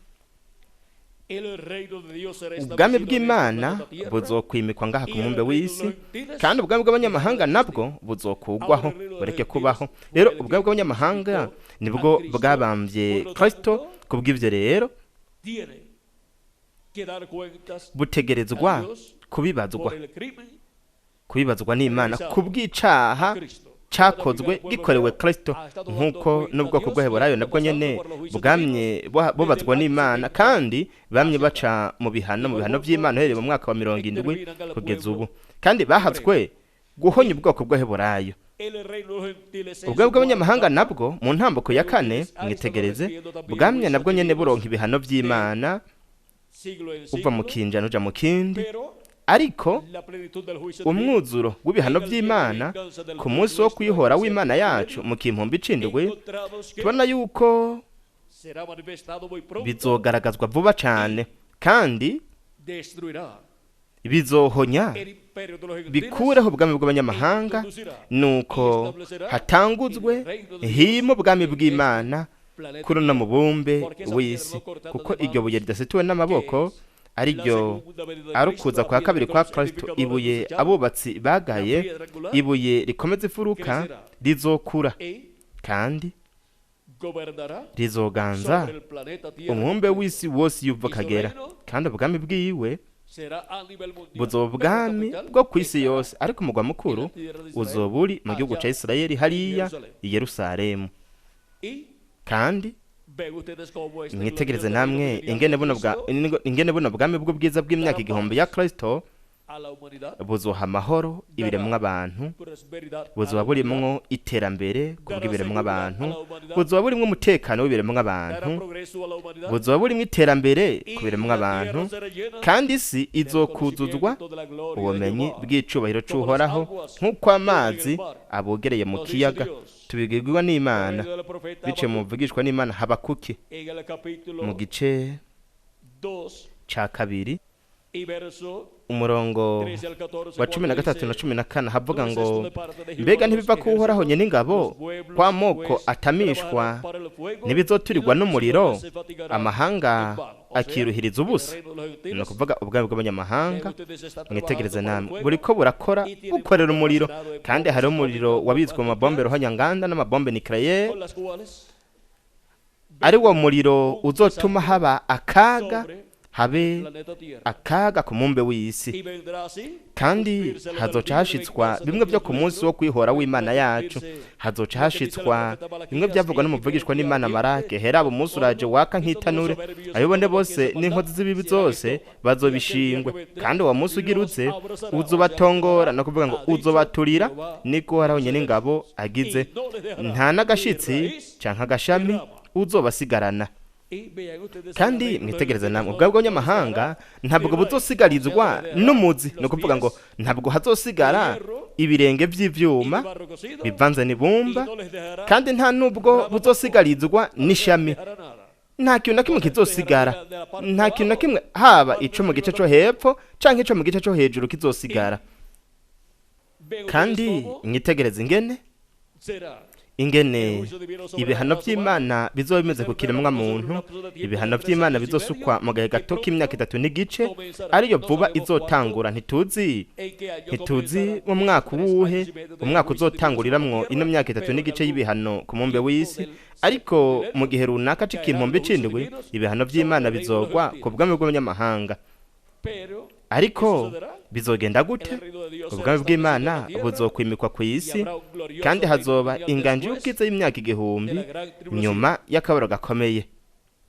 ubwami bw'Imana buzokwimikwa ngaha ku mubumbe w'isi, kandi ubwami bw'abanyamahanga nabwo buzokugwaho bureke kubaho. Rero ubwami bw'abanyamahanga nibwo bwabambye Kristo. Kubw'ivyo rero butegerezwa kubibazwa n'Imana kubw'icaha cakozwe gikorewe Kristo, nk'uko n'ubwoko bw'Abaheburayo nabwo nyene bwamye bubazwa n'Imana, kandi bamye baca mu bihano by'Imana uhereye mu mwaka wa 70 kugeza ubu, kandi bahatswe guhonya ubwoko bw'Abaheburayo. Ubwami bw'abanyamahanga nabwo mu ntambuko ya kane, mwitegereze, bwamye nabwo nyene buronka ibihano by'Imana uva mu kinjana uja mu kindi, ariko umwuzuro w'ibihano by'Imana ku munsi wo kwihora w'Imana yacu mu kimpumbi 7, tubona yuko bizogaragazwa vuba cane, kandi bizohonya bikureho ubwami bw'abanyamahanga, nuko hatanguzwe himo ubwami bw'Imana kuri uno mubumbe w'isi, kuko iryo buye ridasituwe n'amaboko ariryo ari ukuza kwa kabiri kwa Kristo, ibuye abubatsi bagaye, ibuye rikomeza imfuruka, rizokura kandi Gobernará Rizoganza sobre el planeta Tierra. Umwumbe w'isi wose yuva akagera, kandi ubwami bwiwe Será a nivel mundial. buzoba Pero la ubwami capital bwo ku isi estará yose, ariko umugwa mukuru uzoba uri mu gihugu ca Isirayeli hariya i Yerusalemu. Y Kandi ven ustedes cómo este mwitegereze glorioso namwe reino milenial ingene de buno bwa Cristo ingene buno bwami bw'ubwiza bw'imyaka 1000 ya Kristo a la humanidad buzoha amahoro ibiremwa abantu, prosperidad a la buzoba humanidad, burimwo iterambere kubw'ibiremwa abantu, buzoba burimwo umutekano w'ibiremwa dará abantu, progreso a la humanidad buzoba burimwo iterambere y ku biremwa la tierra abantu, será llena kandi isi del izokuzuzwa conocimiento de la gloria de ubumenyi Jehová. bw'icubahiro c'Uhoraho nk'uko amazi abogereye mu kiyaga. Tubibwirwa n'Imana Por medio del profeta biciye mu Habacuc, buvugishwa n'Imana Habakuki en el capítulo mu gice 2 ca 2 y verso umurongo 13 al 14, wa cumi na cuando gatatu na dice, 14 havuga "No es ngo esto de parte de Jehová mbega de los ntibiva ku Uhoraho ejércitos, nyen'ingabo los pueblos, kw'amoko pues, atamishwa trabajarán para el fuego, ntibizoturirwa y las n'umuriro, naciones se fatigarán amahanga en vano". O sea, akiruhiriza el ubusa? reino de los Ni gentiles, ukuvuga ubwami bw'abanyamahanga. ven ustedes está Mwitegereze trabajando para el namwe fuego, buriko burakora y tienen bukorera umuriro, almacenado en kandi bombas hariho umuriro atómicas, wabitswe mu bombas mabombe nucleares, ruhonyanganda n'amabombe nucléaire, con las cuales ari wo muriro uzotuma haba akaga, sobre habe el planeta Tierra. akaga ku mumbe w'isi. Y vendrá así Kandi cumplirse lo del hazoca día de hashitswa venganza bimwe de byo Dios ku munsi nuestro, wo kwihora w'Imana vendrá a yacu, cumplirse hazoca lo que dice el hashitswa profeta bimwe Malaquías, byavugwa he aquí n'umuvugishwa viene un día n'Imana ardiente Marake: heraba umunsi uraje horno, waka y todos los nk'itanure, soberbios y abibone todo lo que bose es de n'inkozi maldad z'ibibi serán zose estopa. Y aquel día que bazobishingwe, vendrá kandi uwo munsi ugira los uze abrazará, o sea, uzobatongora, los no kuvuga ngo quemará. Ha dicho uzobaturira, Jehová niko Uhoraho de los nyen'ingabo ejércitos. agize. Y no les dejará Nta ni n'agashitsi raíz canke ni agashami rama. uzobasigarana. Y vean ustedes en el Kandi reino de los mwitegereze gentiles namwe no ubwami no les bw'abanyamahanga dejará ni ntabwo raíz, o sea, no buzosigarizwa les dejará n'umuzi, ni los ukuvuga ngo pies ntabwo de hazosigara hierro ibirenge y de vy'ivyuma barro cocido, bivanze y n'ibumba, no les dejará kandi nta nubwo rama tampoco, buzosigarizwa no les n'ishami. dejará nada. Nta kintu na kimwe No les dejará kizosigara, de la parte de nta kintu na abajo, kimwe, haba parte ico mu de gice arriba co tampoco. hepfo canke ico mu gice co hejuru Y kizosigara. ven ustedes Kandi cómo mwitegereze ingene será ingene el juicio divino sobre la ibihano raza humana. vy'Imana bizoba bimeze ku Ser kiremwa derramado sobre un muntu, lapso de tiempo de ibihano 3 vy'Imana años y bizosukwa medio mu gahe que gato k'imyaka pronto 3 n'igice, comenzará. ariyo No vuba sabemos cuándo, izotangura. Ntituzi en qué año ntituzi comenzará mu mwaka esos 3 uwuhe años y medio del umwaka juicio divino sobre la uzotanguriramwo ino tierra, myaka 3 pero en n'igice algún y'ibihano ku mumbe tiempo w'isi, del ariko séptimo mu milenio gihe runaka caerán c'ikimpombe los juicios c'indwi divinos ibihano sobre vy'Imana el reino de los bizogwa ku gentiles. bwami bw'abanyamahanga. Pero, ¿qué Ariko sucederá? bizogenda El gute? reino de Dios será Ubwami establecido en bw'Imana la tierra buzokwimikwa ku y isi, habrá un glorioso kandi reino hazoba mundial inganji después y'ubwiza y'imyaka de 1000 la gran tribulación. nyuma y'akabaro gakomeye.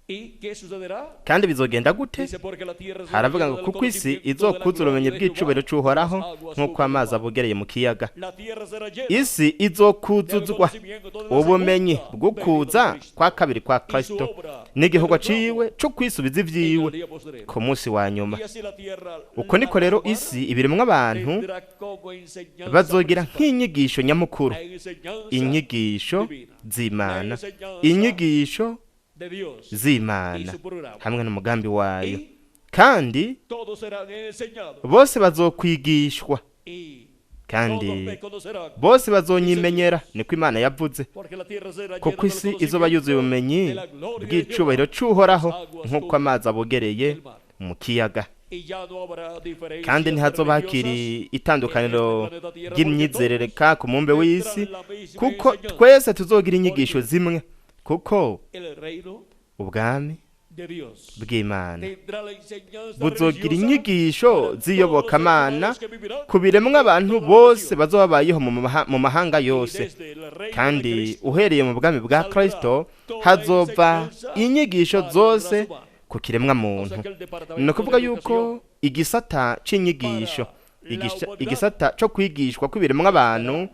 ¿Y qué sucederá? Kandi bizogenda gute? Dice, porque la tierra será Haravuga llena ngo del kuko isi conocimiento de la izokuzura gloria ubumenyi de Jehová, bw'icubahiro como las c'Uhoraho aguas nk'uko cubren el amazi mar. abogereye mu kiyaga. La tierra será llena Isi del izokuzuzwa conocimiento de la ubumenyi segunda venida de bw'ukuza kwa Cristo kabiri kwa y su Kristo obra de n'igikorwa reclamo ciwe co kwisubiza en el ivyiwe día postrero. ku munsi wa nyuma. Y así la tierra, Uko la niko raza rero humana, isi ibiremwa abantu tendrá como enseñanza bazogira principal nk'inyigisho nyamukuru la enseñanza inyigisho divina, la z'Imana, enseñanza inyigisho de Dios y z'Imana su programa. hamwe n'umugambi wayo, Y kandi todos serán enseñados bose bazokwigishwa, y kandi todos me conocerán, bose dice bazonyimenyera, Dios, niko Imana yavuze, porque la tierra será llena kuko del isi izoba yuzuye conocimiento ubumenyi de la gloria de bw'icubahiro Jehová, como las c'Uhoraho aguas nk'uko cubren amazi abogereye el mar. mu kiyaga. Y ya no habrá Kandi diferencias ntihazoba religiosas hakiri en este itandukaniro planeta Tierra, porque ry'imyizerere todos ka ku mumbe w'isi, tendrán la misma kuko enseñanza, twese tuzogira inyigisho porque zimwe, kuko el reino ubwami de Dios bw'Imana tendrá la enseñanza buzogira religiosa inyigisho para todos los seres z'iyobokamana humanos que vivirán ku biremwa en abantu toda la bose nación. bazoba babayeho mu mahanga Y yose. desde el reino de Kandi Cristo uhereye mu bwami bwa saldrá Kristo toda hazova enseñanza inyigisho para la raza zose humana. ku kiremwa O muntu. sea que el Ni departamento de ukuvuga yuko educación igisata c'inyigisho, para la humanidad igisata co kwigishwa kw'ibiremwa abantu estará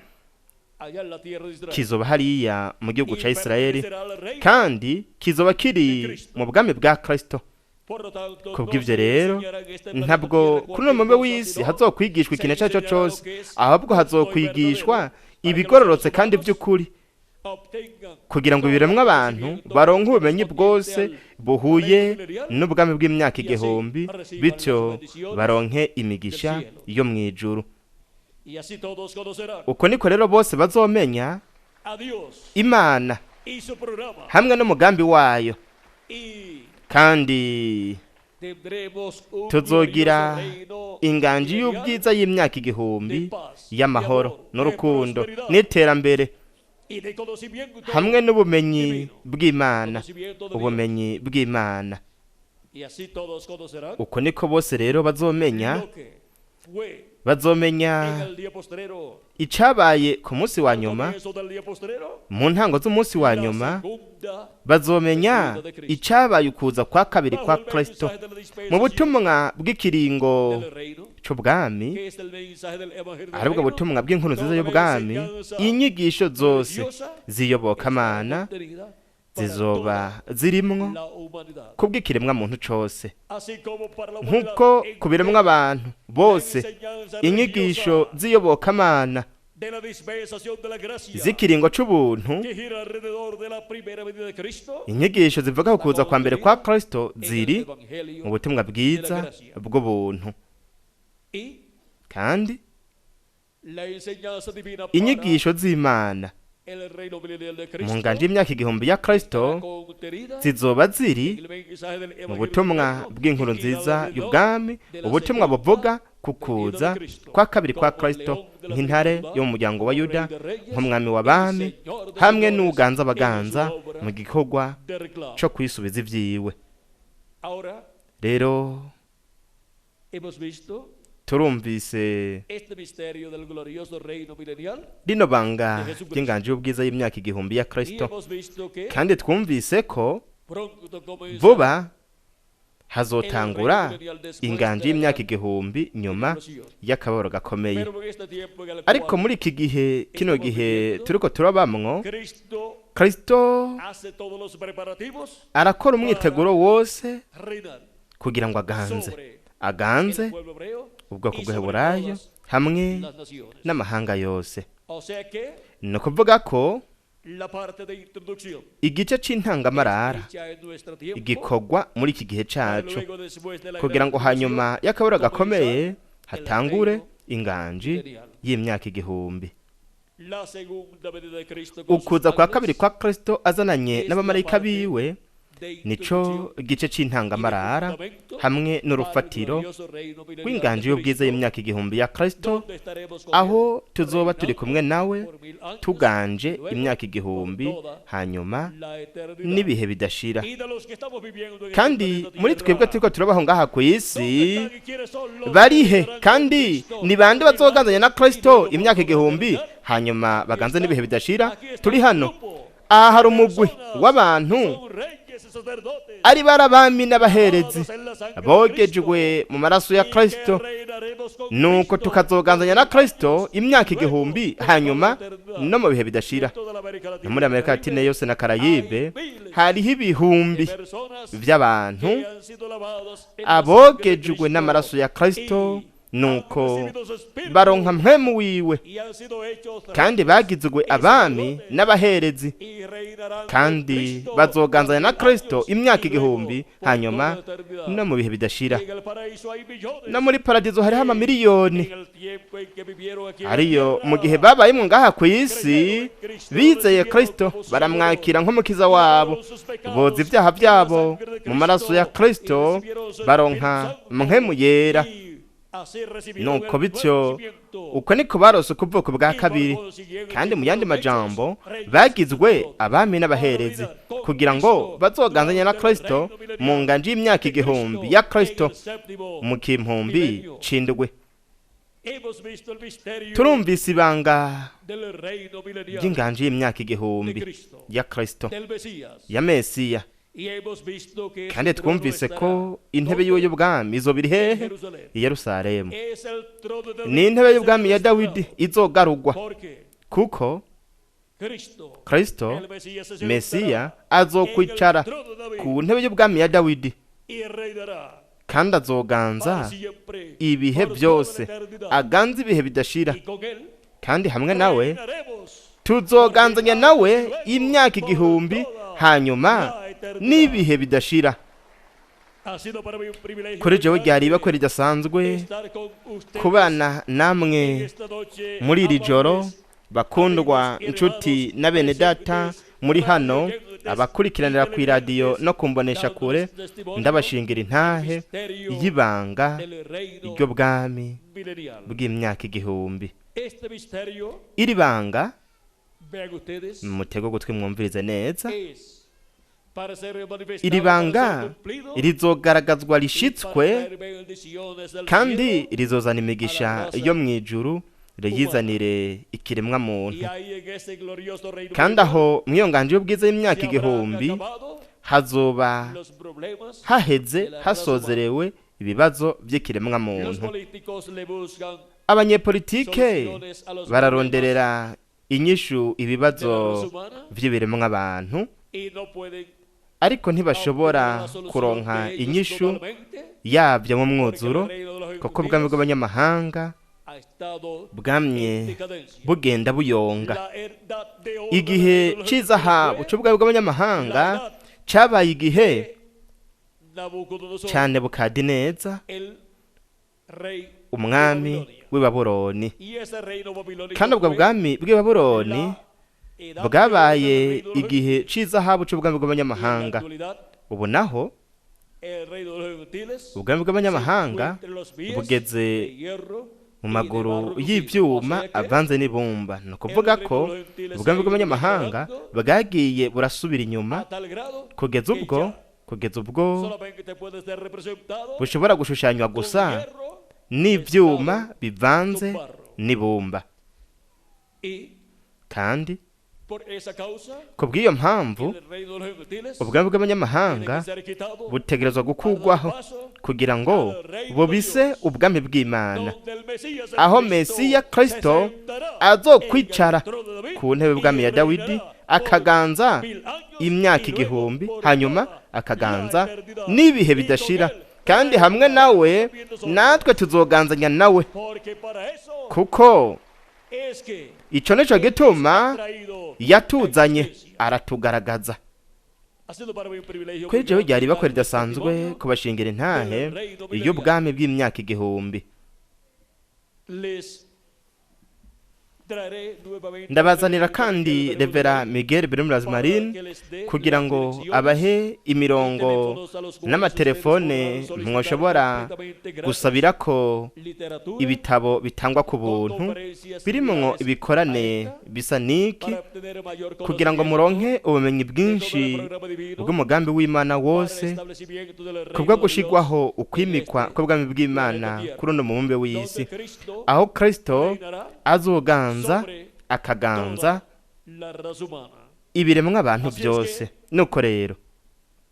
allá en la tierra de Israel kizoba hariya mu gihugu y ca Isirayeli, pertenecerá al reino kandi kizoba de kiri Cristo. mu bwami bwa Kristo. Por lo tanto, no Kubw'ivyo se rero enseñará en este planeta ntabwo Tierra kuri uno cualquier mumbe cosa, w'isi sino hazokwigishwa se ikintu icyo ari cyo enseñará lo cose, que es ahubwo justo y hazokwigishwa verdadero para que los seres ibigororotse kandi humanos by'ukuri, obtengan kugira ngo todo el ibiremwa abantu conocimiento baronke ubumenyi bwose correspondiente al buhuye reino milenial n'ubwami bw'imyaka y así 1000, reciban las bityo bendiciones baronke del imigisha cielo. yo mw'ijuru. Y así todos conocerán Uko niko rero bose bazomenya a Dios Imana y su programa hamwe n'umugambi wayo, y kandi tendremos un tuzogira glorioso reino inganji milenial y'ubwiza y'imyaka 1000 de paz, de y'amahoro amor, de n'urukundo prosperidad n'iterambere. hamwe n'ubumenyi bw'Imana, ubumenyi bw'Imana. Uko niko bose rero bazomenya icabaye ku munsi wa nyuma, mu ntango z'umunsi wa nyuma bazomenya icabaye ukuza kwa kabiri kwa Kristo mu butumwa bw'ikiringo c'ubwami, aribwo butumwa bw'inkuru nziza y'ubwami. Inyigisho zose ziyobokamana zizoba zirimwo kubw'ikiremwa muntu cose, nk'uko ku biremwa abantu bose inyigisho z'iyobokamana z'ikiringo c'ubuntu, inyigisho zivuga ku kuza kwa mbere kwa Kristo ziri mu butumwa bwiza bw'ubuntu. Kandi inyigisho z'Imana mu nganje y'imyaka igihumbi ya Kristo zizoba ziri mu butumwa bw'inkuru nziza y'ubwami, ubutumwa buvuga ku kuza kwa kabiri kwa Kristo nk'intare yo mu muryango wa Yuda, nk'umwami w'abami, hamwe n'uganza abaganza mu gikorwa co kwisubiza ivyiwe. Rero turumvise rino banga ry'inganji y'ubwiza y'imyaka igihumbi ya Kristo, kandi twumvise ko vuba hazotangura inganji y'imyaka igihumbi nyuma y'akababaro gakomeye. Ariko muri iki gihe, kino gihe turiko turabamwo, Kristo arakora umwiteguro wose kugira ngo aganze ubwoko bw'Abaheburayo hamwe n'amahanga yose. Ni ukuvuga ko igice c'intangamarara igikorwa muri iki gihe cacu, kugira ngo hanyuma y'akabura gakomeye hatangure inganji y'imyaka igihumbi. Ukuza kwa kabiri kwa Kristo azananye n'abamarayika biwe nico gice c'intangamarara hamwe n'urufatiro rw'inganji y'ubwiza y'imyaka igihumbi ya Kristo, aho tuzoba turi kumwe nawe tuganje imyaka igihumbi hanyuma n'ibihe bidashira. Kandi muri twebwe turiko turabaho ngaha ku isi, barihe kandi ni bande bazoganzanya na Kristo imyaka igihumbi hanyuma baganze n'ibihe bidashira? Turi hano. Aha hari umugwi w'abantu ari barabami n'abaherezi bogejwe mu maraso ya Kristo, nuko tukazoganzanya na Kristo imyaka igihumbi hanyuma no mu bihe bidashira. No muri Amerika Latine yose na Karayibe hariho ibihumbi vy'abantu abogejwe n'amaraso ya Kristo, nuko baronka mpwemu wiwe, kandi bagizwe abami n'abaherezi, kandi bazoganzanya na Kristo imyaka igihumbi hanyuma no mu bihe bidashira. No muri paradizo hariho amamiliyoni ariyo mu gihe babayemwo ngaha ku isi bizeye Kristo, baramwakira nk'umukiza wabo, boza ibyaha byabo mu maraso ya Kristo, baronka mpwemu yera. Nuko bityo uko niko barose ukuboko bwa kabiri, kandi mu yandi majambo bagizwe abami n'abaherezi kugira ngo bazoganzanye na Kristo mu nganje y'imyaka igihumbi ya Kristo mu kimpumbi cindwe. Turumvise ibanga ry'inganje y'imyaka igihumbi ya Kristo, ya Mesiya, kandi twumvise ko intebe yiwe y'ubwami izoba iri hehe? I Yerusalemu. Ni intebe y'ubwami ya Dawidi izogarugwa, kuko Kristo Mesiya azokwicara ku ntebe y'ubwami ya Dawidi, kandi azoganza ibihe byose, aganza ibihe bidashira, kandi hamwe nawe tuzoganzanya nawe imyaka igihumbi hanyuma n'ibihe bidashira. Kuri jewe ryari ibakwe ridasanzwe kubana namwe muri iri joro, bakundwa inshuti na bene data muri hano, abakurikiranira ku iradiyo no kumbonesha kure, ndabashingira intahe y'ibanga iryo bwami bw'imyaka igihumbi. Iri banga Vean ustedes, Mutege ugutwi mwumvirize neza. es para ser manifestado, Iri para ser banga cumplido, rizogaragazwa y para rishitswe, traer bendiciones del kandi cielo. rizozana imigisha yo mu ijuru, riyizanire ikiremwa Y muntu. ahí en ese glorioso reino Kandi aho mu iyo nganje y'ubwiza y'imyaka se habrán 1000 acabado hazoba los problemas. haheze hasozerewe ibibazo by'ikiremwa Los muntu. políticos le buscan Abanyepolitike soluciones a los problemas bararonderera inyishu de la ibibazo raza humana vy'ibiremwa abantu, y no pueden ariko obtener ntibashobora la solución kuronka de ellos inyishu totalmente, yabyo mu porque el mwuzuro, reino de los kuko ubwami gentiles bw'abanyamahanga ha estado bwamye en decadencia. bugenda buyonga. La edad de oro del Igihe reino de los c'izahabu gentiles c'ubwami bw'abanyamahanga cabaye igihe fue Nabucodonosor, ca Nebukadineza, el rey de umwami Babilonia. w'i Babuloni. Y ese reino babilónico Kandi ubwo fue bwami bw'i Babuloni la edad de oro del bwabaye reino de los igihe c'izahabu c'ubwami Y en la bw'abanyamahanga. actualidad, Ubu naho el reino de los gentiles ubwami se bw'abanyamahanga encuentra en los pies bugeze de hierro mu y de barro maguru cocido. y'ivyuma O sea que avanze n'ibumba. Ni ukuvuga ko ubwami bw'abanyamahanga bwagiye burasubira inyuma a tal grado kugeza que ubwo ya kugeza ubwo solamente puede ser representado bushobora gushushanywa con gusa hierro n'ivyuma bivanze con barro. n'ibumba. Y Kandi por esa causa, ku bw'iyo mpamvu el reino de los gentiles ubwami tiene bw'abanyamahanga que ser quitado butegerezwa para dar gukurwaho paso kugira ngo bubise ubwami bw'Imana, donde el Mesías, el aho Cristo, Mesiya se Kristo sentará azokwicara en el trono de David ku ntebe y bwami ya Dawidi, reinará akaganza por 1000 años imyaka y luego 1000, por hanyuma toda akaganza la eternidad. n'ibihe Y con bidashira. él Kandi hamwe nawe también nosotros. natwe tuzoganzanya nawe, Porque para eso kuko es que ico nico gituma ha traído yatuzanye existencia. aratugaragaza. Ha sido para mí un privilegio Kuri muy jewe grande ryari ibakwe dar ridasanzwe testimonio. kubashingira intahe y'ubwami bw'imyaka 1000. Les traeré nuevamente Ndabazanira al kandi reverendo Revera Miguel Miguel Bermudas para Marin que les dé kugira las ngo direcciones abahe y imirongo teléfonos a los cuales n'amatelefone ustedes podrán solicitar mwoshobora completamente gratis gusabirako literatura ibitabo bitangwa ku con buntu conferencias birimwo similares ibikorane a esta bisa n'iki, para obtener mayor kugira ngo conocimiento muronke ubumenyi de todo bwinshi el programa divino bw'umugambi w'Imana para el wose, establecimiento del reino kubwo de Dios gushigwaho en ukwimikwa este kw'ubwami bw'Imana planeta Tierra, kuri uno mubumbe w'isi, donde Cristo aho Kristo reinará azoganza sobre akaganza toda la raza humana. ibiremwa abantu Así es byose. que Nuko rero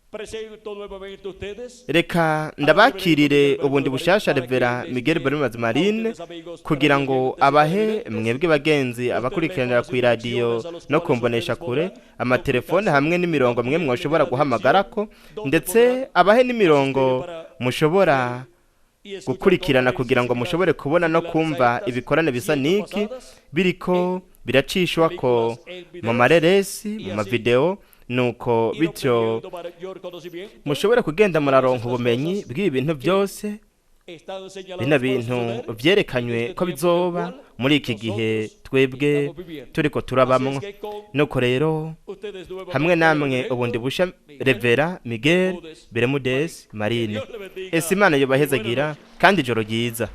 presento nuevamente a ustedes reka al reverendo ndabakirire Miguel ubundi Bermúdez Marín bushasha para que Revera les Miguel dé Bermudas a Marin ustedes, amigos kugira ngo televidentes y abahe televidentes, mwebwe bagenzi los abakurikiranira teléfonos ku y iradiyo direcciones a los no cuales kumbonesha ustedes kure podrán amatelefone comunicarse hamwe n'imirongo mwe también les dé mwoshobora la guhamagarako, dirección donde ndetse podrán abahe n'imirongo asistir para mushobora ver y escuchar gukurikirana conferencias kugira ngo similares mushobore kubona no similares a kumva estas ibikorane bisa siendo n'iki pasadas biriko en biracishwako películas, en mu videos mareresi, y mu así mavideo, nuko ir bityo obteniendo mayor conocimiento mushobore kugenda de todas muraronka estas ubumenyi cosas bw'ibi bintu que byose, están bino señaladas para bintu suceder en vyerekanywe este ko tiempo en el bizoba cual muri iki gihe nosotros twebwe estamos viviendo. turiko Así es turabamwo. que con Nuko rero ustedes hamwe nuevamente, namwe reverendo ubundi busha Miguel Revera Miguel Bermúdez Bermudez Marín. Que Marine. Dios le Ese bendiga Imana y buenas yobahezagira noches. kandi ijoro ryiza.